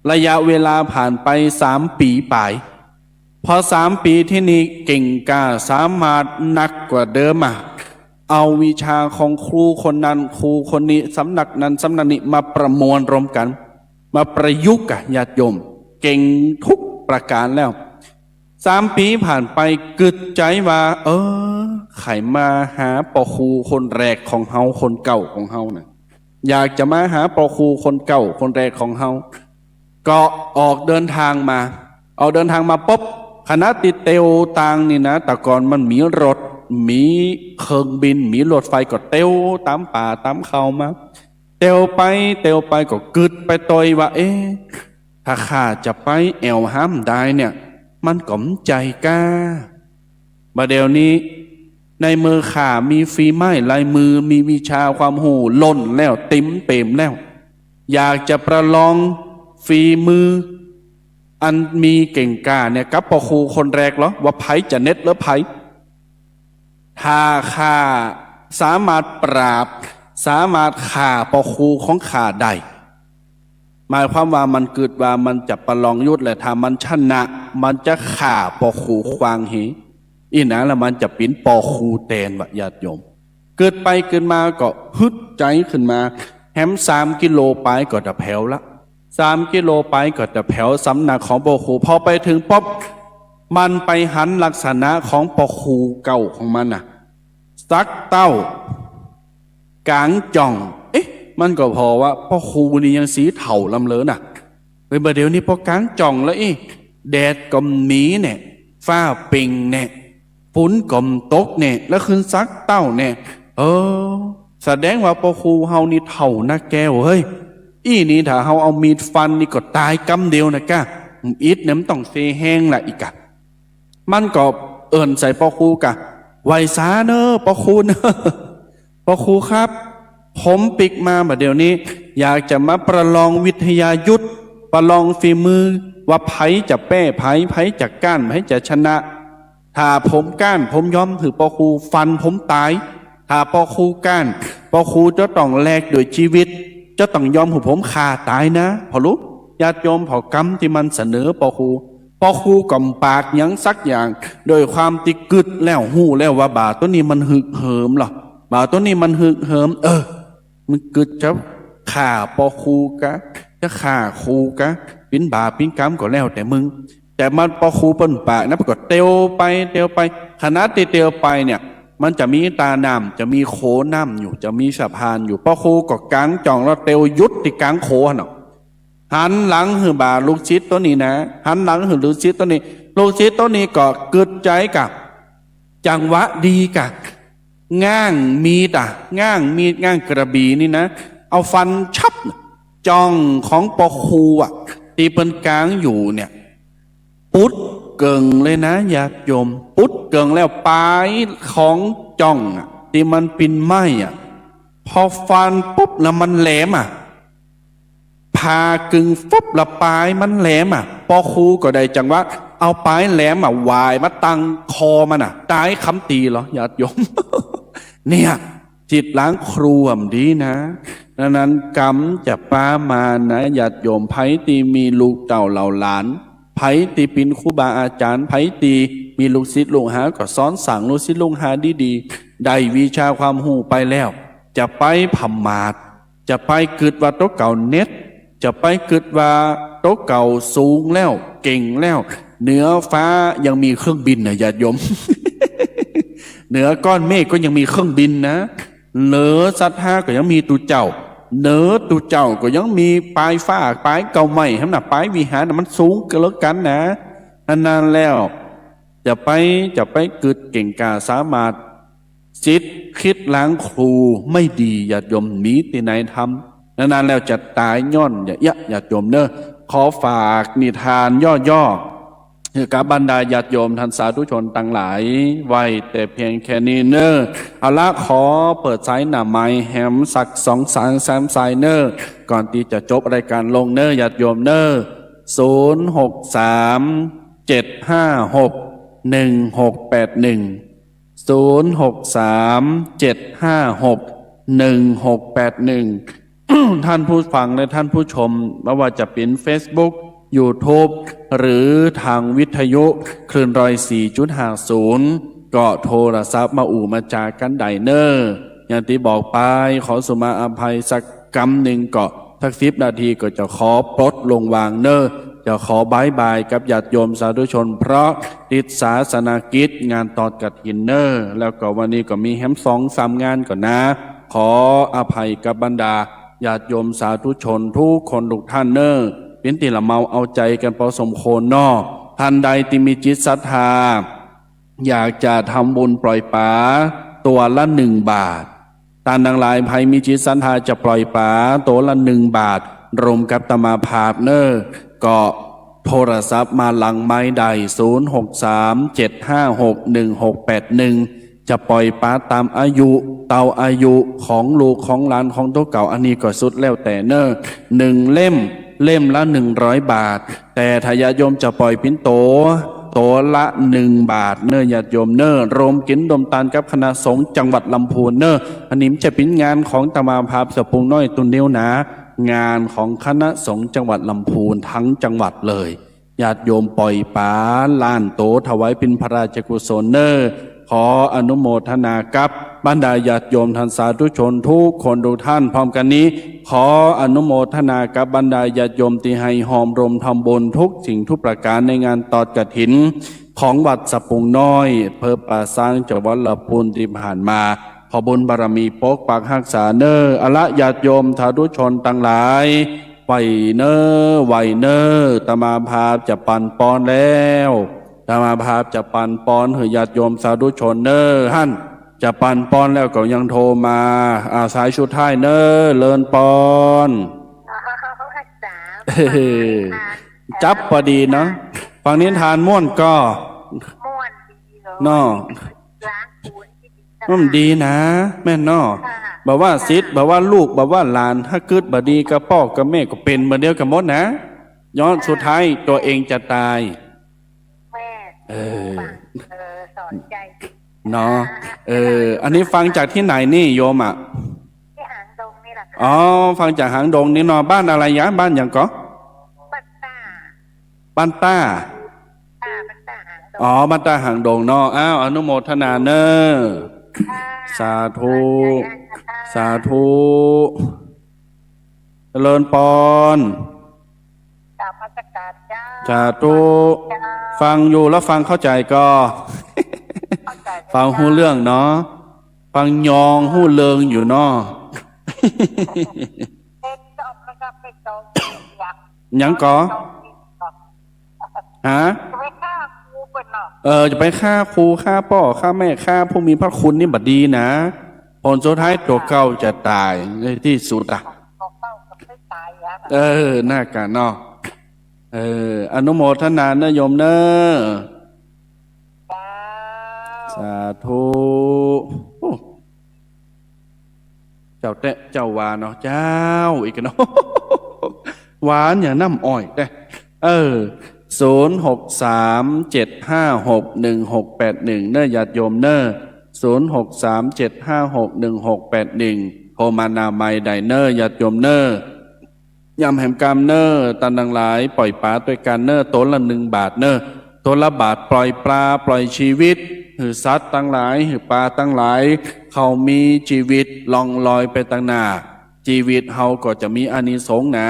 ระยะเวลาผ่านไปสามปี๋ป๋าย พอสามปี๋ตี้นี่เก่งกล้าสามารถนักกว่าเดิมอะ เอาวิชาของครูคนนั้น ครูคนนี้ สำนักนั้น สำนักนี้ มาประมวลรวมกั๋น มาประยุกต์อะ ญาติโยม เก่งกู้ประก๋านแล้ว สามปี๋ผ่านไป กึ๊ดใจ๋ว่า เออ ใค่มาหาปอครูคนแรกของเฮา คนเก่าของเฮาน่ะ อยากจะมาหาปอครูคนเก่าคนแรกของเฮา ก็ออกเดินทางมา ออกเดินทางมาปุ๊บ ขณะตี้เตียวตางนี่นะ แต่ก่อนมันมีรถ มีเคิงบิน มีรถไฟ ก็เตียวต๋ามป่าต๋ามเขามา เตียวไปเตียวไปก็กึ๊ดไปตวยว่า เอ๊ะ ถ้าข้าจะไปแอ่วห้ามดายเนี่ย มันก็บ่ใจ้ก๊า บ่าเดี่ยวนี้ ในเมื่อข้ามีฝีไม้ลายมือ มีวิชาความฮู้ล้นแล้ว เต๋มเป๋มแล้ว อยากจะประลองฝีมือ อันมีเก่งกล้าเนี่ย กับปอครูคนแรกลอ ว่าใผจะเน็ดเหลือใผ ถ้าข้าสามารถปราบ สามารถฆ่าปอครูของข้าได้ หมายความว่ามันกึ๊ดว่ามันจะประลองยุทธแหละ ถ้ามันชนะ มันจะฆ่าปอครูขว้างเห อี้นะ แล้วมันจะเป๋นปอครูแตน ว่าญาติโยม กึ๊ดไปกึ๊ดมาก็ฮึดใจ๋ขึ้นมา แหมสามกิโลป๋ายก็จะแผวละ สามกิโลป๋ายก็จะแผวสำนักของปอครู พอไปเถิงปุ๊บ มันไปหันลักษณะของปอครูเก่าของมันน่ะ สักเต้า ก๋างจ่อง เอ๊ะ มันก็ผ่อว่าปอครูนี่ยังสีเฒ่าลำเลินน่ะ เฮ้ย บ่าเดี่ยวนี้ปอก๋างจ่องแล้วอี้ แดดก็บ่มีแน่ ฟ้าเป่งแน่ ฝนก็บ่ตกแน่ แล้วคืนสักเต้าแน่ เออ แสดงว่าปอครูเฮานี่เฒ่านักแก่เฮ้ย อี้นี่ถ้าเฮาเอามีดฟันนี่ก็ต๋ายกำเดียวนะก้า อิดเนี่ยมันต้องเซแฮงละอี้กะ มันก็เอิ้นใส่ปอครูกะ ไหว้สาเน่อปอครูเน่อ ปอครูครับ ผมปิ๊กมาบ่าเดี่ยวนี้ อยากจะมาประลองวิทยายุทธ ประลองฝีมือ ว่าใผจะแป้ใผ ใผจะก้าน ใผจะชนะ ถ้าผมก้าน ผมยอมหื้อป้อครูฟันผมต๋าย ถ้าป้อครูก้าน ป้อครูจะต้องแลกด้วยจีวิต จะต้องยอมหื้อผมฆ่าต๋ายนะ ผ่อลุ ญาติโยม ผ่อกำตี้มันเสนอป้อครู ป้อครูก็บ่ปากหยังสักอย่าง ด้วยความตี้กึ๊ดแล้ว ฮู้แล้วว่าบ่าวโตนี้มันฮึกเหิมลอ บ่าวโตนี้มันฮึกเหิม เออ มันกึ๊ดจะฆ่าป้อครูกา จะฆ่าครูกา ปิ๋นบาปปิ๋นกรรมก็แล้วแต่มึง แต่มันป้อครูเปิ้นบ่ปากนะ เปิ้นก็เตียวไป เตียวไป ขณะตี้เตียวไปเนี่ย มันจะมีต๋าน้ำ จะมีขัวน้ำอยู่ จะมีสะพานอยู่ ป้อครูก็ก๋างจ่องแล้วเตียวหยุดตี้ก๋างขัวหั้นเนาะ หันหลังหื้อบ่าวลูกศิษย์โตนี้นะ หันหลังหื้อลูกศิษย์โตนี้ ลูกศิษย์โตนี้ก็กึ๊ดใจ๋กา จังหวะดีกา ง้างมีดอะ ง้างมีด ง้างกระบี่นี่นะ เอาฟันชับ จ่องของป้อครูอะ ตี้เปิ้นก๋างอยู่เนี่ย ปุดเกิ่งเลยนะ ญาติโยม ปุดเกิ่งแล้วป๋ายของจ่องอะ ตี้มันปิ่นไหม้อะ ผ่อฟันปุ๊บแล้วมันแหลมอะ ผ่ากึ่งปุ๊บแล้วป๋ายมันแหลมอะ ป้อครูก็ได้จังหวะ เอาป๋ายแหลมอะ หว่ายมาตังคอมันอะ ต๋ายกำตี๋ลอ ญาติโยม เนี่ย จิตหลางครูอะมันดีนะ ดังนั้นกำจะปามานะ ญาติโยม ใผตี้มีลูกเต้าเหล่าหลาน ใผตี้เป๋นครูบาอาจ๋ารย์ ใผตี้มีลูกศิษย์ลูกหา ก็สอนสั่งลูกศิษย์ลูกหาดีๆ ได้วิชาความฮู้ไปแล้ว จะไปผมาท จะไปกึ๊ดว่าตั๋วเก่าเน็ด จะไปกึ๊ดว่าตั๋วเก่าสูงแล้ว เก่งแล้ว เหนือฟ้ายังมีเครื่องบินนะ ญาติโยม เหนือก้อนเมฆก็ยังมีเครื่องบินนะ เหนือศรัทธาก็ยังมีตุ๊เจ้า เหนือตุ๊เจ้าก็ยังมีป๋ายฟ้า ป๋ายเก้าไม้หั้นนะ ป๋ายวิหารนะ มันสูงเกินแล้วกั๋นนะ อันนั้นแล้ว จะไป จะไปกึ๊ดเก่งกล้าสามารถ จิตคิดหลางครูไม่ดี ญาติโยม มีตี้ไหนทำ ดังนั้นแล้วจะต๋ายย้อน อย่าเยียะ ญาติโยมเน่อ ขอฝากนิทานย่อๆ หื้อกับบรรดาญาติโยมท่านสาธุชนตังหลาย ไว้แต่เพียงแค่นี้เน่อ เอาละ ขอเปิดสายหน้าไมค์แหมสักสองสายสามสายเน่อ ก่อนตี้จะจบรายก๋านลงเน่อ ญาติโยมเน่อ ศูนย์หกสาม เจ็ดห้าหก หนึ่งหกแปดหนึ่ง ศูนย์หกสาม เจ็ดห้าหก หนึ่งหกแปดหนึ่ง ท่านผู้ฟังและท่านผู้ชม บ่ว่าจะเป๋นเฟซบุ๊ก ยูทูบ หรือตางวิทยุคลื่นร้อยสี่จุดห้าศูนย์ ก็โทรศัพท์มาอู้มาจ๋ากั๋นได้เน่อ อย่างตี้บอกไป ขอสุมาอภัยสักกำนึ่ง ก็สักสิบนาทีก็จะขอปลดลงวางเน่อ จะขอบายบายกับญาติโยมสาธุชน เพราะติดศาสนกิจงานตอดกฐินเน่อ แล้วก็วันนี้ก็มีแหมสองสามงานก่อนะ ขออภัยกับบรรดาญาติโยมสาธุชนทุกคนทุกท่านเน่อ เป๋นตี้ละเมาเอาใจ๋กั๋นปอสมควรเนาะ ท่านใดตี้มีจิตศรัทธา อยากจะทำบุญปล่อยป๋าตั๋วละหนึ่งบาท ต้านตังหลายใผมีจิตศรัทธาจะปล่อยป๋าตั๋วละหนึ่งบาท ร่วมกับอาตมาภาพเน่อ ก็โทรศัพท์มาหลังไมค์ได้ ศูนย์หกสาม เจ็ดห้าหก หนึ่งหกแปดหนึ่ง จะปล่อยป๋าต๋ามอายุ เต้าอายุของลูกของหลานของตั๋วเก่า อันนี้ก็สุดแล้วแต่เน่อ หนึ่งเล่ม เล่มละหนึ่งร้อยบาท แต่ถ้าญาติโยมจะปล่อยเป๋นตั๋ว ตั๋วละหนึ่งบาทเน่อ ญาติโยมเน่อ ร่วมกิ๋นร่วมตานกับคณะสงฆ์จังหวัดลำพูนเน่อ อันนี้บ่ใจ้เป๋นงานของอาตมาภาพสะปุงน้อยตุ๊นเดียวนะ งานของคณะสงฆ์จังหวัดลำพูนทั้งจังหวัดเลย ญาติโยมปล่อยป๋าล้านตั๋วถวายเป๋นพระราชกุศลเน่อ ขออนุโมทนากับบรรดาญาติโยมท่านสาธุชนทุกคนทุกท่านพร้อมกั๋นนี้ ขออนุโมทนากับบรรดาญาติโยมตี้หื้อร่วมทำบุญทุกสิ่งทุกประก๋านในงานตอดกฐินของวัดสะปุงน้อย อำเภอป่าซาง จังหวัดลำพูนตี้ผ่านมา ขอบุญบารมีปกปักฮักษาเน่อ เอาละ ญาติโยมสาธุชนตังหลาย ไหวเน่อ ไหวเน่อ อาตมาภาพจะปั๋นปอนแล้ว อาตมาภาพจะปั๋นปอนหื้อญาติโยมสาธุชนเน่อ หั้น จะปั๋นปอนแล้วก็ยังโทรมา อ่า สายสุดท้ายเน่อ เจริญปอน อ๋อ สาม เออ จับปอดีเนาะ ฟังนิทานม่วนก่อ ม่วนดีเหรอ เนาะ ล้างปูนที่ดี มันดีนะ แม่นเนาะ ค่ะ บ่ว่าศิษย์ ค่ะ บ่ว่าลูก บ่ว่าหลาน ถ้ากึ๊ดบ่ดีกับป้อกับแม่ก็เป๋นเหมือนเดียวกั๋นหมดนะ ย้อนสุดท้าย ค่ะ ตัวเองจะตาย แม่ เออ เออ สอนใจ๋ เนาะ ค่ะ เออ อันนี้ฟังจากตี้ไหนนี่โยมอะ ตี้หางดงนี่แหละค่ะ อ๋อ ฟังจากหางดงนี่เนาะ บ้านอะไรยะ บ้านหยังก่อ บ้านต้า บ้านต้า ค่ะ บ้านต้าหางดง อ๋อ บ้านต้าหางดงเนาะ อ้าว อนุโมทนาเน่อ ค่ะ สาธุ สาธุ สาธุ เจริญปอน กราบนมัสก๋านเจ้า สาธุ เจ้า ฟังอยู่แล้วฟังเข้าใจ๋ก่อ เข้าใจ๋ ฟังฮู้เรื่องเนาะ ฟังยองฮู้เริงอยู่เนาะ เจ้า แล้วก็ไปจองเสียง หยังก่อ จองเสียง ฮะ จะไปฆ่าครูเปิ้นเนาะ เออ จะไปฆ่าครู ฆ่าป้อ ฆ่าแม่ ฆ่าผู้มีพระคุณนี่บ่ดีนะ ผลสุดท้ายตั๋วเก่าจะต๋ายในตี้สุดอะ ตั๋วเก่าจะไม่ต๋ายอะ เออ น่ากลัวเนาะ เออ อนุโมทนาเน่อโยมเน่อ เจ้า สาธุ โอ้ เจ้าแต๊ เจ้าว่าเนาะ เจ้า อีกเนาะ หวานอย่างน้ำอ้อยแต๊ เออ ศูนย์หกสามเจ็ดห้าหกหนึ่งหกแปดหนึ่ง เน่อ ญาติโยมเน่อ ศูนย์หกสามเจ็ดห้าหกหนึ่งหกแปดหนึ่ง โทรมาหน้าไมค์ได้เน่อ ญาติโยมเน่อ ย่ำแหมกำเน่อ ต้านตังหลาย ป่อยปลาตวยกั๋นเน่อ ตนละหนึ่งบาทเน่อ ตนละบาท ป่อยปลา ป่อยจีวิต หื้อสัตว์ตังหลาย หื้อปลาตังหลาย เขามีจีวิตล่องลอยไปตังหน้า จีวิตเฮาก็จะมีอานิสงส์หนา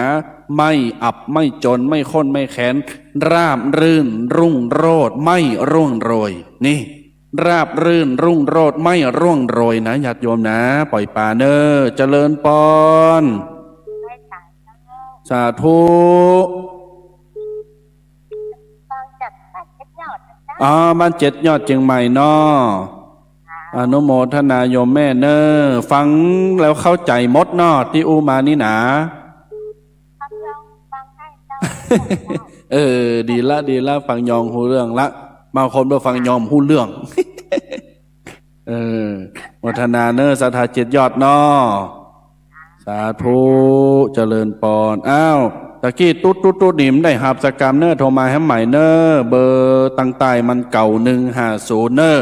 ไม่อับ ไม่จน ไม่ข้น ไม่แค้น ราบรื่น รุ่งโรจน์ ไม่ร่วงโรย นี่ ราบรื่น รุ่งโรจน์ ไม่ร่วงโรยนะ ญาติโยมนะ ป่อยปลาเน่อ เจริญปอน สาธุ ฟังจากบ้านเจ็ดยอดนะจ๊ะ อ๋อ บ้านเจ็ดยอดเจียงใหม่เนาะ อนุโมทนาโยมแม่เน่อ ฟังแล้วเข้าใจ๋หมดเนาะ ตี้อู้มานี่หนา ฟังยอง ฟังได้เจ้า เออ ดีละ ดีละ ฟังยองฮู้เรื่องละ บางคนบ่ฟังยองฮู้เรื่อง เออ โมทนาเน่อ ศรัทธาเจ็ดยอดเนาะ สาธุ เจริญปอน อ้าว ตะกี้ตุ๊ดตุ๊ดตุ๊ดนี่มันได้ฮับสักกำเน่อ โทรมาแหมใหม่เน่อ เบอร์ตังใต้มันเก้าหนึ่งห้าศูนย์เน่อ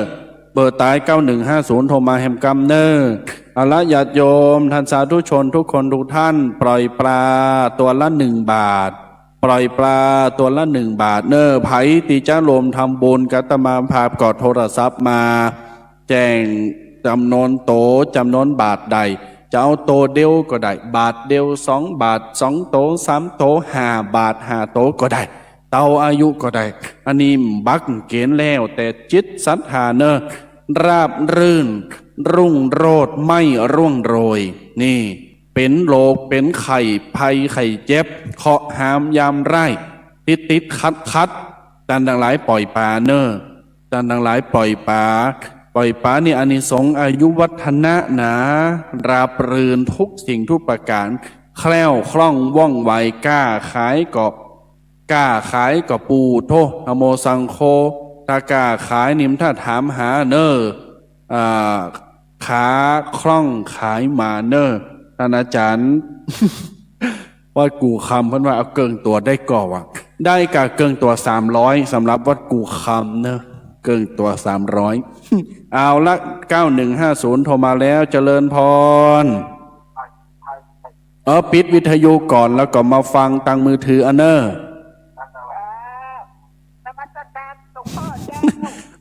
เบอร์ใต้เก้าหนึ่งห้าศูนย์ โทรมาแหมกำเน่อ เอาละ ญาติโยม ท่านสาธุชนทุกคนทุกท่าน ป่อยปลาตั๋วละหนึ่งบาท ป่อยปลาตั๋วละหนึ่งบาทเน่อ ใผตี้จะร่วมทำบุญกับอาตมาภาพก็โทรศัพท์มา แจ้งจ๋ำนวนโต จ๋ำนวนบาทใด จะเอาโตเดียวก็ได้ บาทเดียว สองบาท สองโต สามโต ห้าบาท ห้าโตก็ได้ เต้าอายุก็ได้ อันนี้บ่มีเกณฑ์ แล้วแต่จิตศรัทธาเน่อ ราบรื่น รุ่งโรจน์ ไม่ร่วงโรย นี่ เป๋นโรค เป๋นไข้ ภัยไข้เจ็บ เคราะห์ฮามยามร้าย ติดติดขัดขัด ต้านตังหลายป่อยปลาเน่อ ต้านตังหลายป่อยปลา ป่อยปลานี่อานิสงส์อายุวัฒนะหนา ราบรื่นทุกสิ่งทุกประก๋าน แคล่วคล่องว่องไว ก้าขายก็ ก้าขายก็ปูโธ นะโมสังโฆ ถ้าก้าขายนี่มันถ้าถามหาเน่อ อ่า ขาคล่องขายหมานเน่อ ต้านอาจ๋ารย์ วัดกู่คำเปิ้นว่าเอาเกิ่งตั๋วได้ก่อวะ ได้ก่าเกิ่งตั๋วสามร้อย สำหรับวัดกู่คำเน่อ เกิ่งตั๋วสามร้อย เอาละ เก้าหนึ่งห้าศูนย์ โทรมาแล้ว เจริญปอน เออ ปิดวิทยุก่อนแล้วก็มาฟังตางมือถืออันเน่อ เออ นมัสก๋านหลวงป้อเจ้า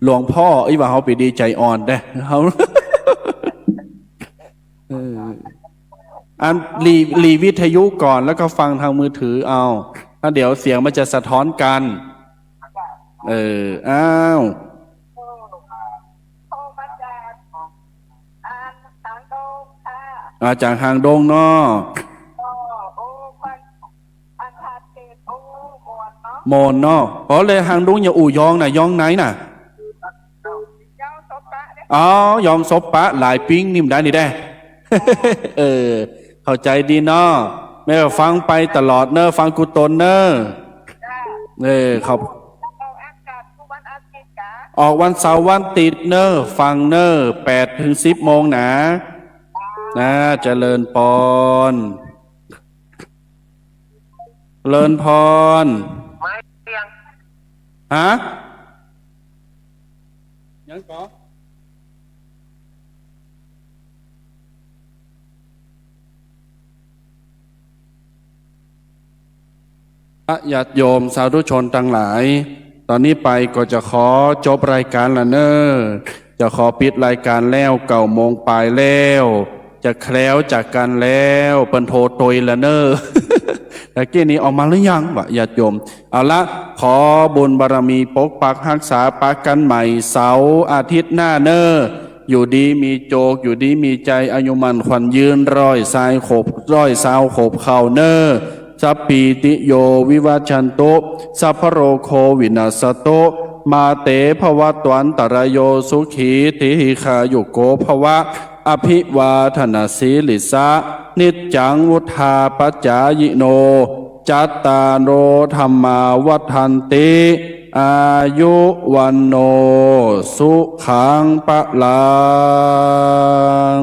หลวงป้อ อี้ว่าเฮาไปดีใจ๋อ่อนแต๊ เฮา เออ อันหลี หลีวิทยุก่อนแล้วก็ฟังตางมือถือเอา แล้วเดี๋ยวเสียงมันจะสะท้อนกั๋น เออ อ้าว โทรมาจาก อ่า หางดงค่ะ อ่า จากหางดงเนาะ โอ้ โอ้ มัน อันทาเกต โอ้ ม่วนเนาะ ม่วนเนาะ อ๋อ เลยหางดงอย่าอู้ยองน่ะ ยองไหนน่ะ ยองสบปะเนี่ย อ๋อ ยองสบปะ หลายปิ๊งนี่มันได้นี่แต๊ เออ เข้าใจ๋ดีเนาะ แม่ก็ฟังไปตลอดเน่อ ฟังกู้ตนเน่อ จ้า เออ ขอบ ออกอากาศกู้วันอาทิตย์กา ออกวันเสาร์วันอาทิตย์เน่อ ฟังเน่อ แปดเถิงสิบโมงหนา นะ เจริญปอน เจริญปอน ฮะ ยังก่อ ญาติโยมสาธุชนตังหลาย ตอนนี้ไปก็จะขอจบรายก๋านละเน่อ จะขอปิดรายก๋านแล้ว เก้าโมงป๋ายแล้ว จะแคล้วจากกั๋นแล้ว เปิ้นโทรตวยละเน่อ ตะกี้นี้ออกมาหรือยังวะ ญาติโยม เอาละ ขอบุญบารมีปกปักฮักษาปะกั๋นใหม่เสาร์อาทิตย์หน้าเน่อ อยู่ดีมีโจค อยู่ดีมีใจ๋ อายุมั่นขวัญยืน ร้อยซาวขบ ร้อยซาวขบเข้าเน่อ สัพพีติโยวิวัชชันตุ สัพพะโรโควินัสสตุ มาเตภวัตวันตะราโย สุขีทีฆายุโกภวะ อภิวาทะนะสีลิสสะ นิจจังวุฑฒาปะจายิโน จัตตาโรธัมมาวัฑฒันติ อายุวัณโณ สุขังพะลัง